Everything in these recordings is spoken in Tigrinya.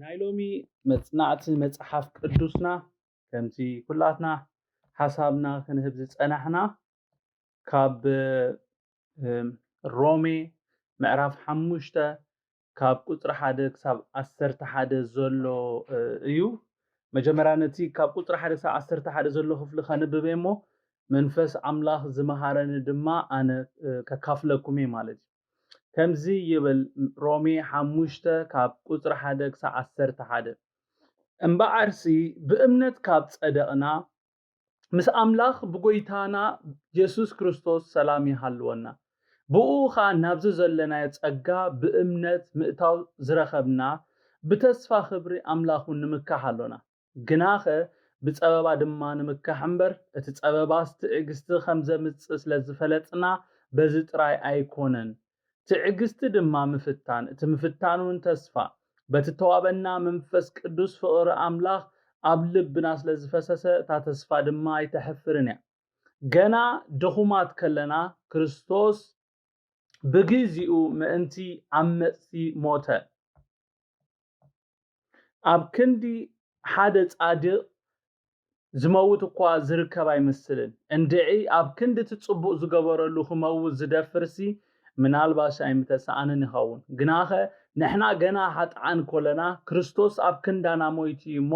ናይ ሎሚ መጽናዕቲ መጽሓፍ ቅዱስና ከምቲ ኩላትና ሓሳብና ክንህብ ዝጸናሕና ካብ ሮሜ ምዕራፍ ሓሙሽተ ካብ ቁጽሪ ሓደ ክሳብ ዓሰርተ ሓደ ዘሎ እዩ። መጀመርያ ነቲ ካብ ቁጽሪ ሓደ ክሳብ ዓሰርተ ሓደ ዘሎ ክፍሊ ከንብብ እሞ መንፈስ ኣምላኽ ዝመሃረኒ ድማ ኣነ ከካፍለኩም እየ ማለት እዩ። ከምዚ ይብል፣ ሮሜ ሓሙሽተ ካብ ቁጽሪ ሓደ ክሳብ ዓሰርተ ሓደ። እምበኣርሲ ብእምነት ካብ ጸደቕና ምስ ኣምላኽ ብጎይታና የሱስ ክርስቶስ ሰላም ይሃልወና። ብኡ ኸኣ ናብዚ ዘለናዮ ጸጋ ብእምነት ምእታው ዝረኸብና ብተስፋ ክብሪ ኣምላኽ እውን ንምካሕ ኣሎና። ግናኸ ብጸበባ ድማ ንምካሕ እምበር እቲ ጸበባስ ትዕግስቲ ከም ዘምጽእ ስለ ዝፈለጥና በዚ ጥራይ ኣይኮነን። ትዕግስቲ ድማ ምፍታን፣ እቲ ምፍታን እውን ተስፋ። በቲ ተዋበና መንፈስ ቅዱስ ፍቕሪ ኣምላኽ ኣብ ልብና ስለ ዝፈሰሰ እታ ተስፋ ድማ ኣይተሕፍርን እያ። ገና ድኹማት ከለና ክርስቶስ ብግዜኡ ምእንቲ ዓመጽቲ ሞተ። ኣብ ክንዲ ሓደ ጻድቕ ዝመውት እኳ ዝርከብ ኣይመስልን። እንድዒ ኣብ ክንዲ እቲ ጽቡቕ ዝገበረሉ ክመውት ዝደፍርሲ ምናልባሽ ኣይምተሰኣንን ይኸውን። ግናኸ ንሕና ገና ሓጥዓን ኮለና ክርስቶስ ኣብ ክንዳና ሞይቱ እዩ እሞ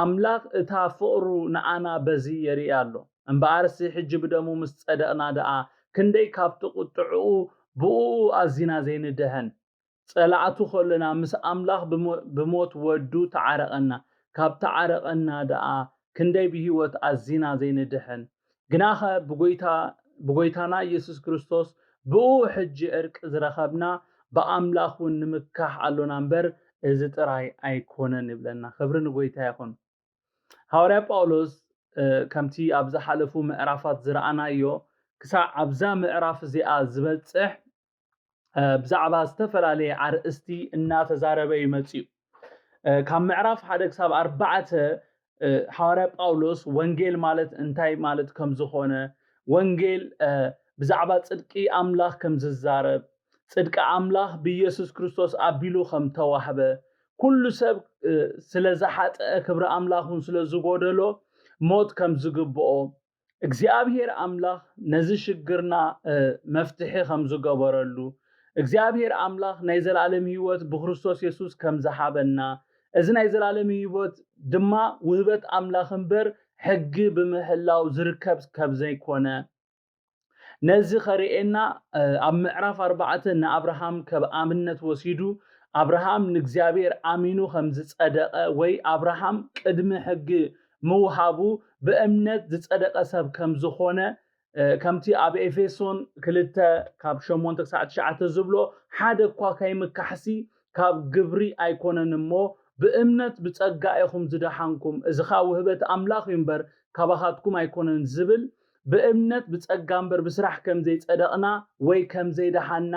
ኣምላኽ እታ ፍቕሩ ንኣና በዚ የርኢ ኣሎ። እምበኣርሲ ሕጂ ብደሙ ምስ ጸደቕና ደኣ ክንደይ ካብቲ ቁጥዕኡ ብእኡ ኣዚና ዘይንድሕን። ጸላእቱ ከለና ምስ ኣምላኽ ብሞት ወዱ ተዓረቐና። ካብ ተዓረቐና ደኣ ክንደይ ብህይወት ኣዚና ዘይንድሕን። ግናኸ ብጎይታና ኢየሱስ ክርስቶስ ብኡ ሕጂ ዕርቂ ዝረኸብና ብኣምላኽ እውን ንምካሕ ኣሎና እምበር እዚ ጥራይ ኣይኮነን ይብለና። ክብሪ ንጎይታ ይኹን። ሃዋርያ ጳውሎስ ከምቲ ኣብ ዝሓለፉ ምዕራፋት ዝረኣናዮ ክሳዕ ኣብዛ ምዕራፍ እዚኣ ዝበጽሕ ብዛዕባ ዝተፈላለየ ኣርእስቲ እናተዛረበ እዩ መጺኡ። ካብ ምዕራፍ ሓደ ክሳብ ኣርባዕተ ሃዋርያ ጳውሎስ ወንጌል ማለት እንታይ ማለት ከም ዝኾነ፣ ወንጌል ብዛዕባ ጽድቂ ኣምላኽ ከም ዝዛረብ፣ ጽድቂ ኣምላኽ ብኢየሱስ ክርስቶስ ኣቢሉ ከም ተዋህበ፣ ኩሉ ሰብ ስለ ዝሓጠአ ክብሪ ኣምላኽ እውን ስለ ዝጎደሎ ሞት ከም ዝግብኦ፣ እግዚኣብሔር ኣምላኽ ነዚ ሽግርና መፍትሒ ከም ዝገበረሉ፣ እግዚኣብሔር ኣምላኽ ናይ ዘላለም ህይወት ብክርስቶስ የሱስ ከም ዝሃበና፣ እዚ ናይ ዘላለም ህይወት ድማ ውህበት ኣምላኽ እምበር ሕጊ ብምሕላው ዝርከብ ከም ዘይኮነ፣ ነዚ ከርእየና ኣብ ምዕራፍ ኣርባዕተ ንኣብርሃም ከም ኣብነት ወሲዱ ኣብርሃም ንእግዚኣብሔር ኣሚኑ ከም ዝጸደቐ ወይ ኣብርሃም ቅድሚ ሕጊ ምውሃቡ ብእምነት ዝጸደቐ ሰብ ከም ዝኾነ ከምቲ ኣብ ኤፌሶን ክልተ ካብ ሸሞንተ ክሳዕ ትሽዓተ ዝብሎ ሓደ እኳ ከይምካሕሲ ካብ ግብሪ ኣይኮነን እሞ ብእምነት ብጸጋ ኢኹም ዝደሓንኩም እዚ ኸኣ ውህበት ኣምላኽ እዩ እምበር ካባኻትኩም ኣይኮነን ዝብል ብእምነት ብጸጋ እምበር ብስራሕ ከም ዘይጸደቕና ወይ ከም ዘይደሓንና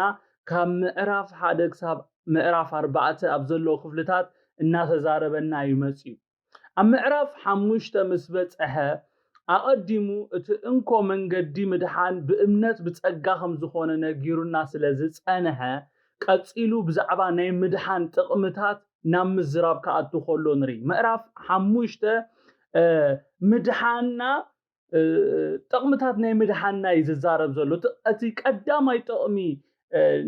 ካብ ምዕራፍ ሓደ ክሳብ ምዕራፍ ኣርባዕተ ኣብ ዘለዉ ክፍልታት እናተዛረበና እዩ መጺኡ። ኣብ ምዕራፍ ሓሙሽተ ምስ በጽሐ ኣቐዲሙ እቲ እንኮ መንገዲ ምድሓን ብእምነት ብጸጋ ከም ዝኾነ ነጊሩና ስለ ዝጸንሐ ቀጺሉ ብዛዕባ ናይ ምድሓን ጥቕምታት ናብ ምዝራብ ክኣቱ ከሎ ንርኢ። ምዕራፍ ሓሙሽተ ምድሓንና ጥቕምታት ናይ ምድሓንና እዩ ዝዛረብ ዘሎ። እቲ ቀዳማይ ጥቕሚ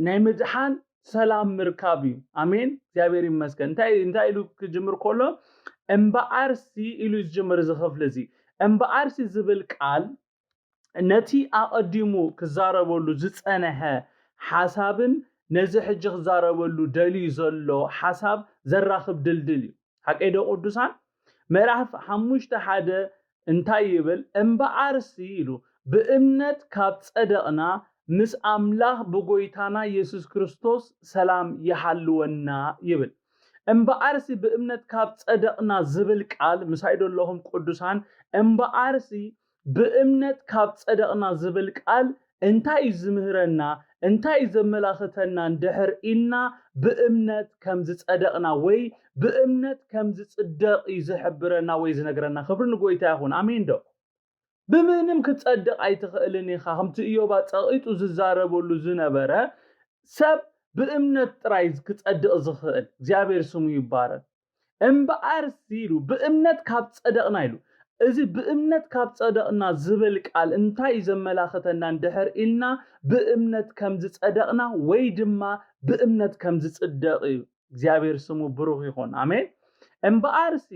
ናይ ምድሓን ሰላም ምርካብ እዩ። ኣሜን፣ እግዚኣብሔር ይመስገን። እንታይ ኢሉ ክጅምር ከሎ እምበኣርሲ ኢሉ ዝጅምር እዚ ክፍሊ እዚ። እምበኣርሲ ዝብል ቃል ነቲ ኣቐዲሙ ክዛረበሉ ዝጸንሐ ሓሳብን ነዚ ሕጂ ክዛረበሉ ደልዩ ዘሎ ሓሳብ ዘራኽብ ድልድል እዩ። ሓቀይ ዶ ቅዱሳን? ምዕራፍ ሓሙሽተ ሓደ እንታይ ይብል? እምበኣርሲ ኢሉ ብእምነት ካብ ጸደቕና ምስ ኣምላኽ ብጎይታና የሱስ ክርስቶስ ሰላም ይሃልወና ይብል። እምበኣርሲ ብእምነት ካብ ጸደቕና ዝብል ቃል ምሳይ ዶ ኣለኹም ቅዱሳን? እምበኣርሲ ብእምነት ካብ ጸደቕና ዝብል ቃል እንታይ እዩ ዝምህረና? እንታይ እዩ ዘመላኽተና? እንድሕር ኢልና ብእምነት ከም ዝጸደቕና ወይ ብእምነት ከም ዝጽደቕ እዩ ዝሕብረና ወይ ዝነግረና። ክብሪ ንጎይታ ይኹን። ኣሜን ዶ? ብምንም ክትጸድቕ ኣይትኽእልን ኢኻ። ከምቲ እዮባ ጸቒጡ ዝዛረበሉ ዝነበረ ሰብ ብእምነት ጥራይ ክጸድቕ ዝኽእል እግዚኣብሔር ስሙ ይባረክ። እምበኣርሲ ኢሉ ብእምነት ካብ ጸደቕና ኢሉ። እዚ ብእምነት ካብ ጸደቕና ዝብል ቃል እንታይ እዩ ዘመላኽተና እንድሕር ኢልና፣ ብእምነት ከም ዝጸደቕና ወይ ድማ ብእምነት ከም ዝጽደቕ እዩ። እግዚኣብሔር ስሙ ብሩኽ ይኹን። ኣሜን። እምበኣርሲ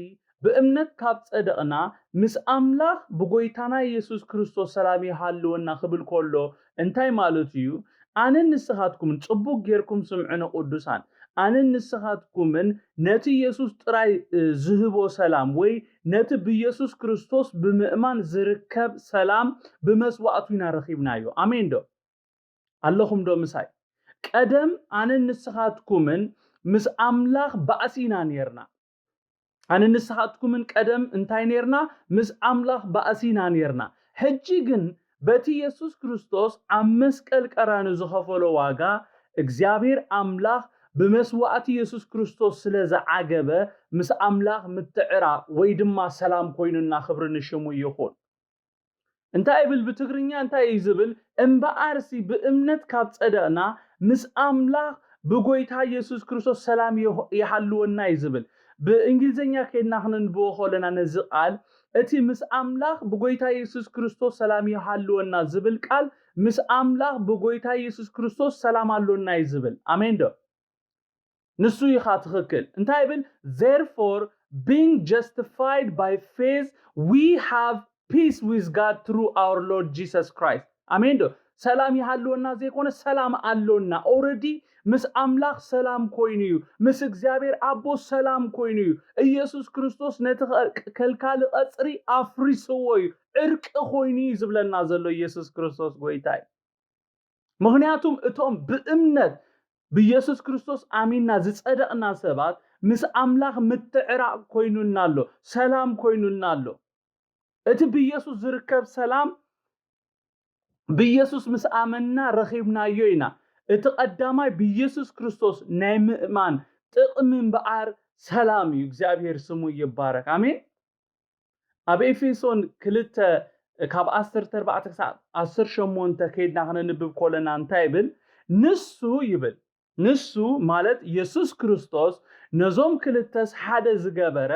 ብእምነት ካብ ጸደቕና፣ ምስ ኣምላኽ ብጎይታና የሱስ ክርስቶስ ሰላም ይሃልወና ክብል ከሎ እንታይ ማለቱ እዩ? ኣነን ንስኻትኩምን፣ ጽቡቕ ጌርኩም ስምዑኒ ቅዱሳን፣ ኣነን ንስኻትኩምን ነቲ የሱስ ጥራይ፣ እ፣ ዝህቦ ሰላም ወይ ነቲ ብየሱስ ክርስቶስ ብምእማን ዝርከብ ሰላም ብመስዋእቱ ኢና ረኺብናዮ። ኣሜን ዶ? ኣለኹም ዶ ምሳይ? ቀደም ኣነን ንስኻትኩምን ምስ ኣምላኽ ባእሲ ኢና ኔርና። ኣነን ንስኻትኩምን ቀደም እንታይ ኔርና? ምስ ኣምላኽ ባእሲ ኢና ኔርና። ሕጂ ግን በቲ የሱስ ክርስቶስ ኣብ መስቀል ቀራንዮ ዝኸፈሎ ዋጋ እግዚኣብሔር ኣምላኽ ብመስዋእቲ የሱስ ክርስቶስ ስለ ዝዓገበ ምስ ኣምላኽ ምትዕራቕ ወይ ድማ ሰላም ኮይኑና፣ ክብሪ ንሽሙ ይኹን። እንታይ ይብል ብትግርኛ? እንታይ እዩ ዝብል? እምበኣርሲ ብእምነት ካብ ጸደቕና ምስ ኣምላኽ ብጎይታ የሱስ ክርስቶስ ሰላም ይህ-፣ ይሃልወና እዩ ዝብል። ብእንግሊዝኛ ከይድና ክነንብቦ ከለና ነዚ ቃል፣ እቲ ምስ ኣምላኽ ብጎይታ የሱስ ክርስቶስ ሰላም ይሃልወና ዝብል ቃል፣ ምስ ኣምላኽ ብጎይታ የሱስ ክርስቶስ ሰላም ኣሎና እዩ ዝብል። ኣሜን ዶ? ንሱ ኢኻ ትኽክል። እንታይ ይብል? Therefore, being justified by faith, we have peace with God through our Lord Jesus Christ. ኣሜን ዶ? ሰላም ይሃልወና ዘይኮነ፣ ሰላም ኣሎና። ኦረዲ ምስ ኣምላኽ ሰላም ኮይኑ እዩ። ምስ እግዚኣብሔር ኣቦ ሰላም ኮይኑ እዩ። ኢየሱስ ክርስቶስ ነቲ ኸ-፣ ከልካሊ ቐጽሪ ኣፍሪስዎ እዩ። ዕርቂ ኮይኑ እዩ ዝብለና ዘሎ ኢየሱስ ክርስቶስ ጎይታ እዩ። ምኽንያቱም እቶም ብእምነት ብኢየሱስ ክርስቶስ ኣሚንና ዝጸደቕና ሰባት ምስ ኣምላኽ ምትዕራቕ ኮይኑና ኣሎ፣ ሰላም ኮይኑና ኣሎ። እቲ ብኢየሱስ ዝርከብ ሰላም ብኢየሱስ ምስ ኣመንና ረኺብናዮ ኢና። እቲ ቀዳማይ ብኢየሱስ ክርስቶስ ናይ ምእማን ጥቕሚ እምበኣር ሰላም እዩ። እግዚኣብሔር ስሙ ይባረክ። ኣሜን። ኣብ ኤፌሶን ክልተ ካብ ዓሰርተ ኣርባዕተ ክሳብ ዓሰርተ ሸሞንተ ከይድና ክነንብብ ከለና እንታይ ይብል? ንሱ ይብል፣ ንሱ ማለት የሱስ ክርስቶስ ነዞም ክልተስ ሓደ ዝገበረ፣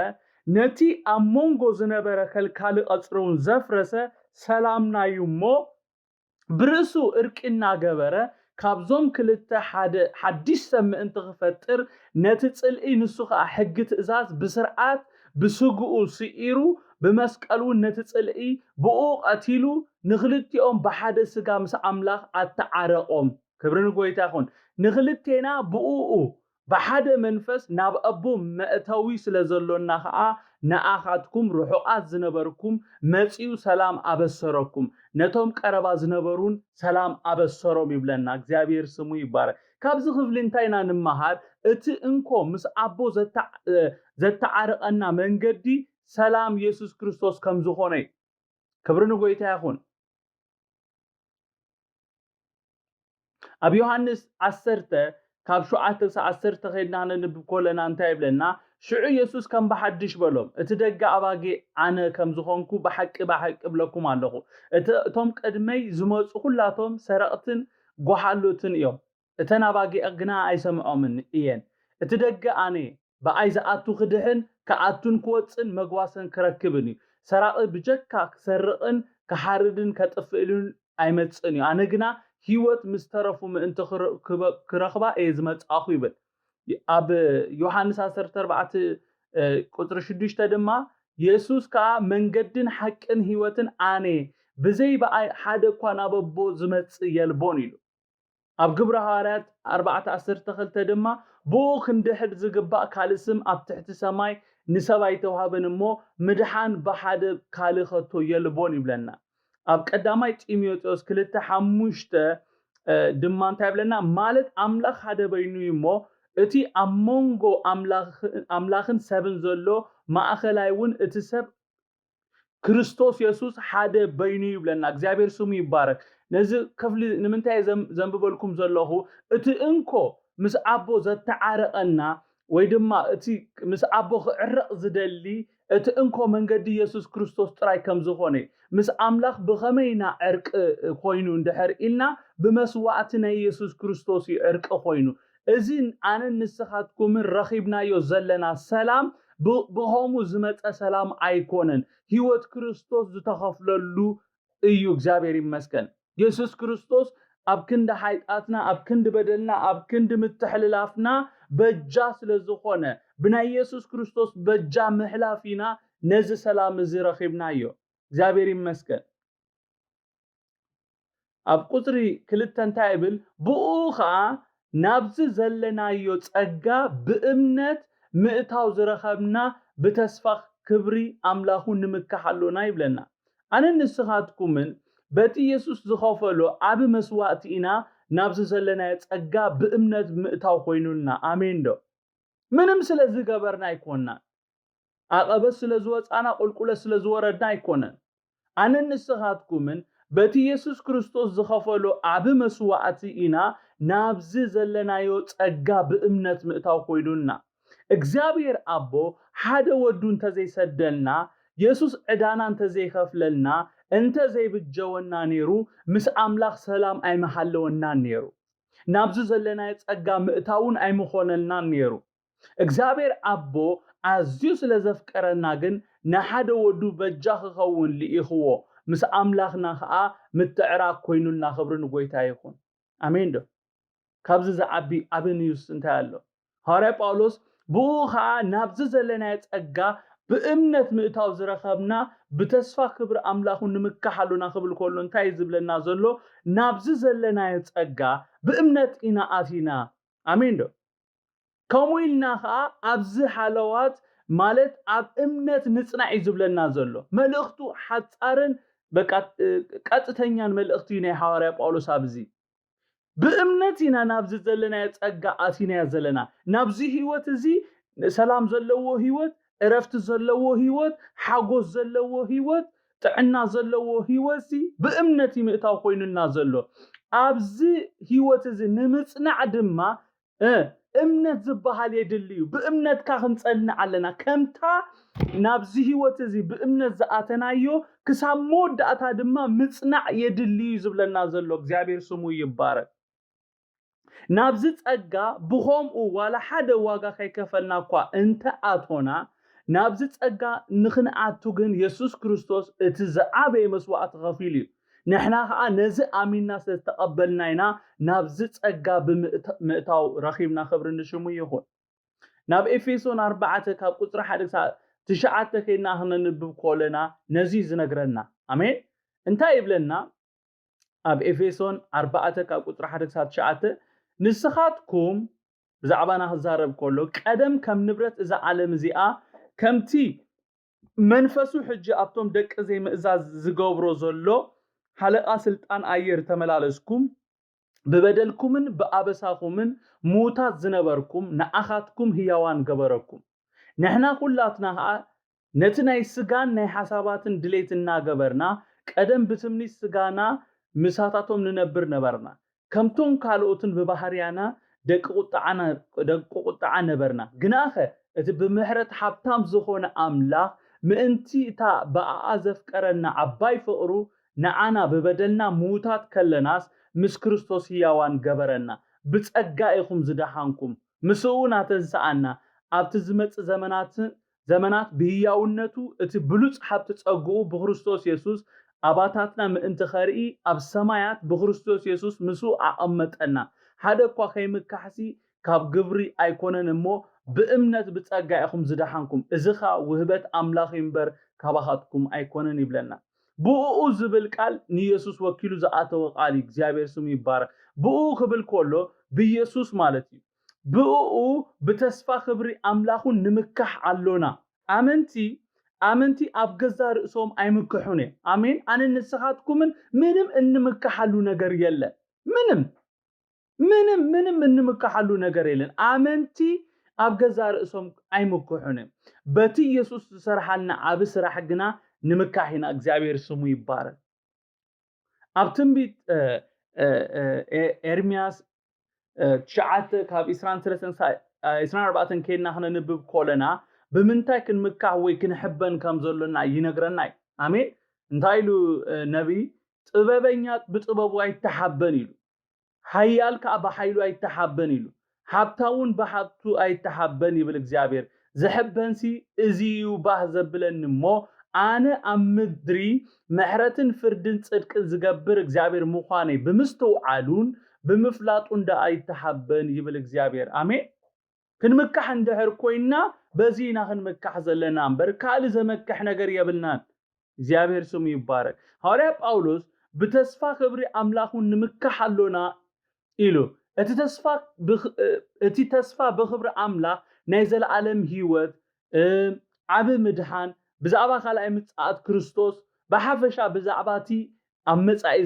ነቲ ኣብ መንጎ ዝነበረ ከልካሊ ቐጽሪ እውን ዘፍረሰ ሰላምና እዩ እሞ፣ ብርእሱ እርቂ እናገበረ ካብዞም ክልተ ሓደ ሓድሽ ሰብ ምእንቲ ክፈጥር ነቲ ጽልኢ ንሱ ኸኣ ሕጊ ትእዛዝ ብስርዓት ብስግኡ ስዒሩ ብመስቀል እውን ነቲ ጽልኢ ብኡ ቀቲሉ ንኽልቲኦም ብሓደ ስጋ ምስ ኣምላኽ ኣተዓረቖም። ክብሪ ንጎይታ ይኹን። ንኽልቴና ብእኡ ብሓደ መንፈስ ናብ ኣቦ መእተዊ ስለ ዘሎና ኸኣ ንኣኻትኩም ርሑቓት ዝነበርኩም መጺኡ ሰላም ኣበሰረኩም፣ ነቶም ቀረባ ዝነበሩን ሰላም ኣበሰሮም ይብለና። እግዚኣብሔር ስሙ ይባረክ። ካብዚ ክፍሊ እንታይ ኢና ንመሃር? እቲ እንኮ ምስ ኣቦ ዘታ-፣ እ፣ ዘተዓርቐና መንገዲ ሰላም የሱስ ክርስቶስ ከም ዝኾነ እዩ። ክብሪ ንጎይታ ይኹን። ኣብ ዮሃንስ ዓሰርተ ካብ ሸውዓተ ክሳብ ዓሰርተ ከይድና ነንብብ ከለና እንታይ ይብለና? ሽዑ የሱስ ከም ብሓድሽ በሎም፣ እቲ ደገ ኣባጊዕ ኣነ ከም ዝኾንኩ ብሓቂ ብሓቂ እብለኩም ኣለኹ፣ እቲ፣ እቶም ቅድመይ ዝመጹ ኩላቶም ሰረቕትን ጓሓሉትን እዮም፣ እተን ኣባጊዕ ግና ኣይሰምዖምን እየን። እቲ ደገ ኣነ ብኣይ ዝኣቱ ክድሕን ክኣቱን ክወጽን መግዋሰን ክረክብን እዩ። ሰራቒ ብጀካ ክሰርቕን ክሓርድን ከጥፍእሉን ኣይመጽእን እዩ። ኣነ ግና ህይወት ምስ ተረፉ ምእንቲ ክረ-፣ ክበ-፣ ክረኽባ እየ ዝመጻኹ ይብል። ኣብ ዮሃንስ ዓሰርተ ኣርባዕተ፣ እ፣ ቁጽሪ ሽዱሽተ ድማ፣ የሱስ ከኣ መንገድን ሓቅን ህይወትን ኣነ፣ ብዘይ ብኣይ ሓደ እኳ ናብ ኣቦ ዝመጽእ የልቦን ኢሉ። ኣብ ግብሪ ሃዋርያት ኣርባዕተ ዓሰርተ ክልተ ድማ፣ ብኡ ክንድሕድ ዝግባእ ካልእ ስም ኣብ ትሕቲ ሰማይ ንሰብ ኣይተዋህበን እሞ፣ ምድሓን ብሓደ ካልእ ከቶ የልቦን ይብለና። ኣብ ቀዳማይ ጢሞቴዎስ ክልተ ሓሙሽተ፣ እ፣ ድማ እንታይ ይብለና? ማለት ኣምላኽ ሓደ በይኑ እዩ እሞ፣ እቲ ኣብ መንጎ ኣምላኽ-፣ ኣምላኽን ሰብን ዘሎ ማእኸላይ እውን እቲ ሰብ ክርስቶስ የሱስ ሓደ በይኑ ይብለና። እግዚኣብሔር ስሙ ይባረክ። ነዚ ክፍሊ ንምንታይ ዘም-፣ ዘንብበልኩም ዘለኹ? እቲ እንኮ ምስ ኣቦ ዘተዓረቐና ወይ ድማ እቲ ምስ ኣቦ ክዕረቕ ዝደሊ እቲ እንኮ መንገዲ የሱስ ክርስቶስ ጥራይ ከም ዝኾነ፣ ምስ ኣምላኽ ብኸመይ ኢና ዕርቂ ኮይኑ እንድሕር ኢልና፣ ብመስዋእቲ ናይ የሱስ ክርስቶስ እዩ ዕርቂ ኮይኑ። እዚ ኣነን ንስኻትኩምን ረኺብናዮ ዘለና ሰላም ብኸምኡ ዝመፀ ሰላም ኣይኮነን። ህይወት ክርስቶስ ዝተኸፍለሉ እዩ። እግዚኣብሔር ይመስገን። የሱስ ክርስቶስ ኣብ ክንዲ ሓጢኣትና፣ ኣብ ክንዲ በደልና፣ ኣብ ክንዲ ምትሕልላፍና በጃ ስለ ዝኾነ፣ ብናይ የሱስ ክርስቶስ በጃ ምሕላፍ ኢና ነዚ ሰላም እዚ ረኺብናዮ። እግዚኣብሔር ይመስገን። ኣብ ቁፅሪ ክልተ እንታይ ይብል? ብኡ ኸዓ ናብዚ ዘለናዮ ጸጋ ብእምነት ምእታው ዝረኸብና ብተስፋ ክብሪ ኣምላኹ ንምካሕ ኣሎና ይብለና። ኣነ ንስኻትኩምን በቲ የሱስ ዝኸፈሎ ዓቢ መስዋእቲ ኢና ናብዚ ዘለናዮ ጸጋ ብእምነት ምእታው ኮይኑልና። ኣሜን ዶ? ምንም ስለ ዝገበርና ኣይኮንናን። ኣቐበት ስለ ዝወጻና፣ ቁልቁለት ስለ ዝወረድና ኣይኮነን። ኣነ ንስኻትኩምን በቲ የሱስ ክርስቶስ ዝኸፈሎ ዓቢ መስዋእቲ ኢና ናብዚ ዘለናዮ ጸጋ ብእምነት ምእታው ኮይኑና። እግዚኣብሔር ኣቦ ሓደ ወዱ እንተዘይሰደልና፣ የሱስ ዕዳና እንተዘይኸፍለልና፣ እንተዘይብጀወና ነይሩ፣ ምስ ኣምላኽ ሰላም ኣይምሃለወናን ነይሩ። ናብዚ ዘለናዮ ጸጋ ምእታውን ኣይምኾነልናን ነይሩ። እግዚኣብሔር ኣቦ ኣዝዩ ስለ ዘፍቀረና ግን ንሓደ ወዱ በጃ ክኸውን ልኢኽዎ፣ ምስ ኣምላኽና ኸዓ ምትዕራቕ ኮይኑልና። ክብሪ ንጎይታ ይኹን። ኣሜን ዶ? ካብዚ ዝዓቢ ዓቢ ኒውስ እንታይ ኣሎ? ሃዋርያ ጳውሎስ ብኡ ኸዓ ናብዚ ዘለናዮ ጸጋ ብእምነት ምእታው ዝረኸብና ብተስፋ ክብሪ ኣምላኹ ንምካሕ ኣሎና ክብል ከሎ እንታይ እዩ ዝብለና ዘሎ? ናብዚ ዘለናዮ ጸጋ ብእምነት ኢና ኣቲና። ኣሜን ዶ? ከምኡ ኢልና ኸዓ ኣብዚ ሃለዋት ማለት ኣብ እምነት ንጽናዕ እዩ ዝብለና ዘሎ። መልእኽቱ ሓጻርን በቃ ቀጥተኛን መልእኽቲ እዩ ናይ ሃዋርያ ጳውሎስ ኣብዚ። ብእምነት ኢና ናብዚ ዘለናዮ ጸጋ ኣቲናዮ ዘለና። ናብዚ ህይወት እዚ ሰላም ዘለዎ ህይወት፣ እረፍቲ ዘለዎ ህይወት፣ ሓጎስ ዘለዎ ህይወት፣ ጥዕና ዘለዎ ህይወት እዚ ብእምነት እዩ ምእታው ኮይኑና ዘሎ። ኣብዚ ህይወት እዚ ንምጽናዕ ድማ እ እምነት ዝበሃል የድሊ እዩ። ብእምነትካ ክንጸንዕ ኣለና። ከምታ ናብዚ ህይወት እዚ ብእምነት ዝኣተናዮ ክሳብ መወዳእታ ድማ ምጽናዕ የድሊ እዩ ዝብለና ዘሎ። እግዚኣብሔር ስሙ ይባረክ። ናብዚ ጸጋ ብኸምኡ ዋላ ሓደ ዋጋ ከይከፈልና እኳ እንተ ኣቶና፣ ናብዚ ጸጋ ንኽንኣቱ ግን የሱስ ክርስቶስ እቲ ዝዓበየ መስዋእቲ ከፊሉ እዩ። ንሕና ኸዓ ነዚ ኣሚንና ስለ ዝተቐበልና ኢና ናብዚ ጸጋ ብምእታው ረኺብና። ክብሪ ንሽሙ ይኹን። ናብ ኤፌሶን ኣርባዕተ ካብ ቁፅሪ ሓደ ክሳብ ትሽዓተ ከይድና ክነንብብ ከለና ነዚ እዩ ዝነግረና። ኣሜን። እንታይ ይብለና? ኣብ ኤፌሶን ኣርባዕተ ካብ ቁፅሪ ሓደ ክሳብ ትሽዓተ፣ ንስኻትኩም፣ ብዛዕባና ክዛረብ ከሎ፣ ቀደም ከም ንብረት እዛ ዓለም እዚኣ ከምቲ መንፈሱ ሕጂ ኣብቶም ደቂ ዘይምእዛዝ ዝገብሮ ዘሎ ሓለቓ ስልጣን ኣየር ተመላለስኩም፣ ብበደልኩምን ብኣበሳኹምን ምዉታት ዝነበርኩም ንኣኻትኩም ህያዋን ገበረኩም። ንሕና ኩላትና ኸኣ ነቲ ናይ ስጋን ናይ ሓሳባትን ድሌት እናገበርና ቀደም ብትምኒት ስጋና ምሳታቶም ንነብር ነበርና። ከምቶም ካልኦትን ብባህርያና ደቂ ቁጥዓ ነ-፣ ደቂ ቁጥዓ ነበርና። ግናኸ እቲ ብምሕረት ሃብታም ዝኾነ ኣምላኽ ምእንቲ እታ ብኣኣ ዘፍቀረና ዓባይ ፍቕሩ ንዓና ብበደልና ምዉታት ከለናስ ምስ ክርስቶስ ህያዋን ገበረና። ብጸጋ ኢኹም ዝደሓንኩም። ምስኡ ናተንስኣና ኣብቲ ዝመጽእ ዘመናት ዘመናት ብህያውነቱ እቲ ብሉጽ ሃብቲ ጸግኡ ብክርስቶስ የሱስ ኣባታትና ምእንቲ ኸርኢ ኣብ ሰማያት ብክርስቶስ የሱስ ምስኡ ኣቐመጠና። ሓደ እኳ ከይምካሕሲ ካብ ግብሪ ኣይኮነን እሞ ብእምነት ብጸጋ ኢኹም ዝደሓንኩም። እዚ ኸኣ ውህበት ኣምላኽ እዩ እምበር ካባኻትኩም ኣይኮነን ይብለና። ብእኡ ዝብል ቃል ንየሱስ ወኪሉ ዝኣተወ ቃል እዩ። እግዚኣብሔር ስሙ ይባረክ። ብእኡ ክብል ከሎ ብየሱስ ማለት እዩ። ብእኡ ብተስፋ ክብሪ ኣምላኹ ንምካሕ ኣሎና። ኣመንቲ፣ ኣመንቲ ኣብ ገዛ ርእሶም ኣይምክሑን እዮም። ኣሜን። ኣነ ንስኻትኩምን ምንም እንምካሓሉ ነገር የለን። ምንም፣ ምንም፣ ምንም እንምካሓሉ ነገር የለን። ኣመንቲ ኣብ ገዛ ርእሶም ኣይምክሑን እዮም። በቲ ኢየሱስ ዝሰርሓልና ዓቢ ስራሕ ግና ንምካሕ ኢና። እግዚኣብሔር ስሙ ይባረክ። ኣብ ትንቢት፣ እ፣ እ፣ እ፣ ኤ-፣ ኤርምያስ፣ እ፣ ትሽዓተ ካብ ዕስራን ሰለስተን ክሳብ፣ እ፣ ዕስራን ኣርባዕተን ከይድና ክነንብብ ከለና ብምንታይ ክንምካሕ ወይ ክንሕበን ከም ዘሎና ይነግረና እዩ። ኣሜን። እንታይ ኢሉ፣ እ፣ ነቢይ? "ጥበበኛ ብጥበቡ ኣይተሓበን" ኢሉ። "ሓያል ከኣ ብሓይሉ ኣይተሓበን" ኢሉ። "ሃብታውን ብሃብቱ ኣይተሓበን" ይብል እግዚኣብሔር። ዝሕበንሲ እዚ እዩ ባህ ዘብለኒ እሞ፣ ኣነ ኣብ ምድሪ ምሕረትን ፍርድን ጽድቅን ዝገብር እግዚኣብሔር ምዃነይ ብምስትውዓሉን ብምፍላጡን ደኣ ይተሃበን ይብል እግዚኣብሔር። ኣሜን። ክንምካሕ እንድሕር ኮይና በዚ ኢና ክንምካሕ ዘለና እምበር ካልእ ዘመክሕ ነገር የብልናን። እግዚኣብሔር ስሙ ይባረክ። ሃዋርያ ጳውሎስ ብተስፋ ክብሪ ኣምላኹ ንምካሕ ኣሎና ኢሉ። እቲ ተስፋ ብኽ- እቲ ተስፋ ብክብሪ ኣምላኽ ናይ ዘለኣለም ህይወት፣ ዓብ ምድሓን፣ ብዛዕባ ካልኣይ ምጽኣት ክርስቶስ፣ ብሓፈሻ ብዛዕባ እቲ ኣብ መጻኢ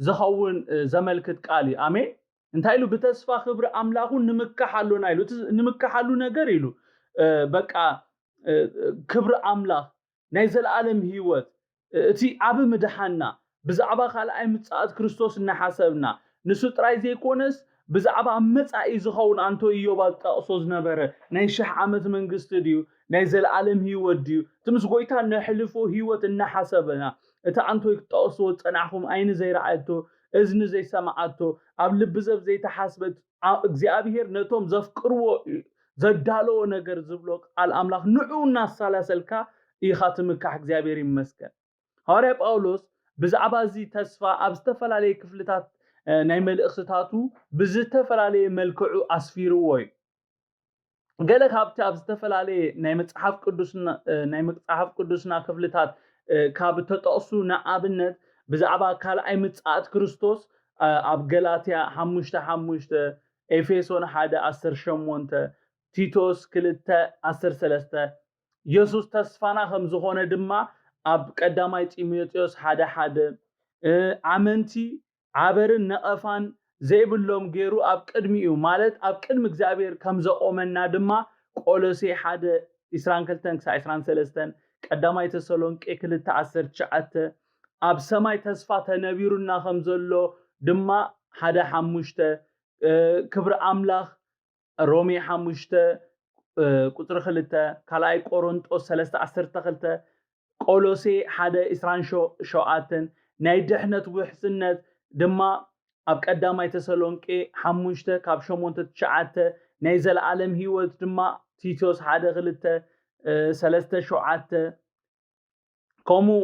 ዝኸውን ዘመልክት ቃል እዩ። ኣሜን። እንታይ ኢሉ? ብተስፋ ክብሪ ኣምላኹ ንምካሕ ኣሎና ኢሉ። እቲ ንምካሓሉ ነገር ኢሉ በቃ ክብሪ ኣምላኽ፣ ናይ ዘለኣለም ህይወት፣ እቲ ዓብ ምድሓንና፣ ብዛዕባ ካልኣይ ምጽኣት ክርስቶስ እናሓሰብና፣ ንሱ ጥራይ ዘይኮነስ ብዛዕባ መጻኢ ዝኸውን ኣንቶ ኢዮብ ኣብ ጠቕሶ ዝነበረ ናይ ሽሕ ዓመት መንግስቲ ድዩ ናይ ዘለኣለም ህይወት ድዩ እቲ ምስ ጎይታ ነሕልፎ ህይወት እናሓሰብና፣ እቲ ኣንቶይ ክትጠቕስዎ ዝጸናሕኩም ዓይኒ ዘይረኣየቶ፣ እዝኒ ዘይሰማዓቶ፣ ኣብ ልቢ ሰብ ዘይተሓስበት እግዚኣብሔር ነቶም ዘፍቅርዎ ዘዳለዎ ነገር ዝብሎ ቃል ኣምላኽ ንዑ እናሰላሰልካ ኢኻ ትምካሕ። እግዚኣብሔር ይመስገን። ሃዋርያ ጳውሎስ ብዛዕባ እዚ ተስፋ ኣብ ዝተፈላለየ ክፍልታት ናይ መልእኽትታቱ ብዝተፈላለየ መልክዑ ኣስፊርዎ እዩ። ገለ ካብቲ ኣብ ዝተፈላለየ ናይ መጽሓፍ ቅዱስና ናይ መጽሓፍ ቅዱስና ክፍልታት ካብ ተጠቕሱ ንኣብነት ብዛዕባ ካልኣይ ምጽኣት ክርስቶስ ኣብ ገላትያ ሓሙሽተ ሓሙሽተ፣ ኤፌሶን ሓደ ዓሰርተ ሸሞንተ፣ ቲቶስ ክልተ ዓሰርተ ሰለስተ፣ የሱስ ተስፋና ከም ዝኾነ ድማ ኣብ ቀዳማይ ጢሞቴዎስ ሓደ ሓደ፣ ኣመንቲ ዓበርን ነቐፋን ዘይብሎም ገይሩ ኣብ ቅድሚኡ፣ ማለት ኣብ ቅድሚ እግዚኣብሔር ከም ዘቖመና ድማ ቆሎሴ ሓደ ዕስራን ክልተን ክሳብ ዕስራን ሰለስተን፣ ቀዳማይ ተሰሎንቄ ክልተ ዓሰርተ ትሽዓተ፣ ኣብ ሰማይ ተስፋ ተነቢሩና ከም ዘሎ ድማ ሓደ ሓሙሽተ፣ ክብሪ ኣምላኽ ሮሜ ሓሙሽተ ቁፅሪ ክልተ፣ ካልኣይ ቆሮንጦስ ሰለስተ ዓሰርተ ክልተ፣ ቆሎሴ ሓደ ዕስራን ሸውዓተን፣ ናይ ድሕነት ውሕስነት ድማ ኣብ ቀዳማይ ተሰሎንቄ ሓሙሽተ ካብ ሸሞንተ ትሽዓተ፣ ናይ ዘለኣለም ህይወት ድማ ቲቶስ ሓደ ክልተ፣ ሰለስተ ሸውዓተ፣ ከምኡ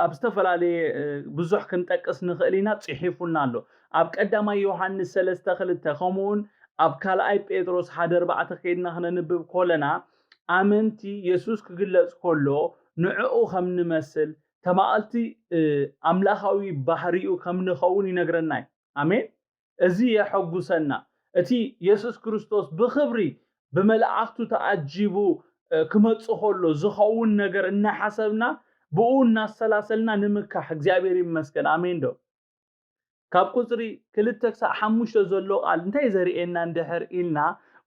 ኣብ ዝተፈላለየ ብዙሕ ክንጠቅስ ንኽእል ኢና፣ ጽሒፉልና ኣሎ። ኣብ ቀዳማይ ዮሃንስ ሰለስተ ክልተ፣ ከምኡውን ኣብ ካልኣይ ጴጥሮስ ሓደ ኣርባዕተ ከይድና ክነንብብ ኮለና፣ ኣመንቲ የሱስ ክግለጽ ከሎ ንዕኡ ከም ንመስል፣ ተማቐልቲ ኣምላኻዊ ባህሪኡ ከም ንኸውን ይነግረና እዩ። ኣሜን። እዚ የሐጉሰና። እቲ የሱስ ክርስቶስ ብኽብሪ ብመላእኽቱ ተዓጂቡ ክመጽእ ከሎ ዝኸውን ነገር እናሓሰብና፣ ብኡ እናሰላሰልና ንምካሕ። እግዚኣብሔር ይመስገን። ኣሜን ዶ? ካብ ቁፅሪ ክልተ ክሳብ ሓሙሽተ ዘሎ ቃል እንታይ ዘርእየና እንድሕር ኢልና፣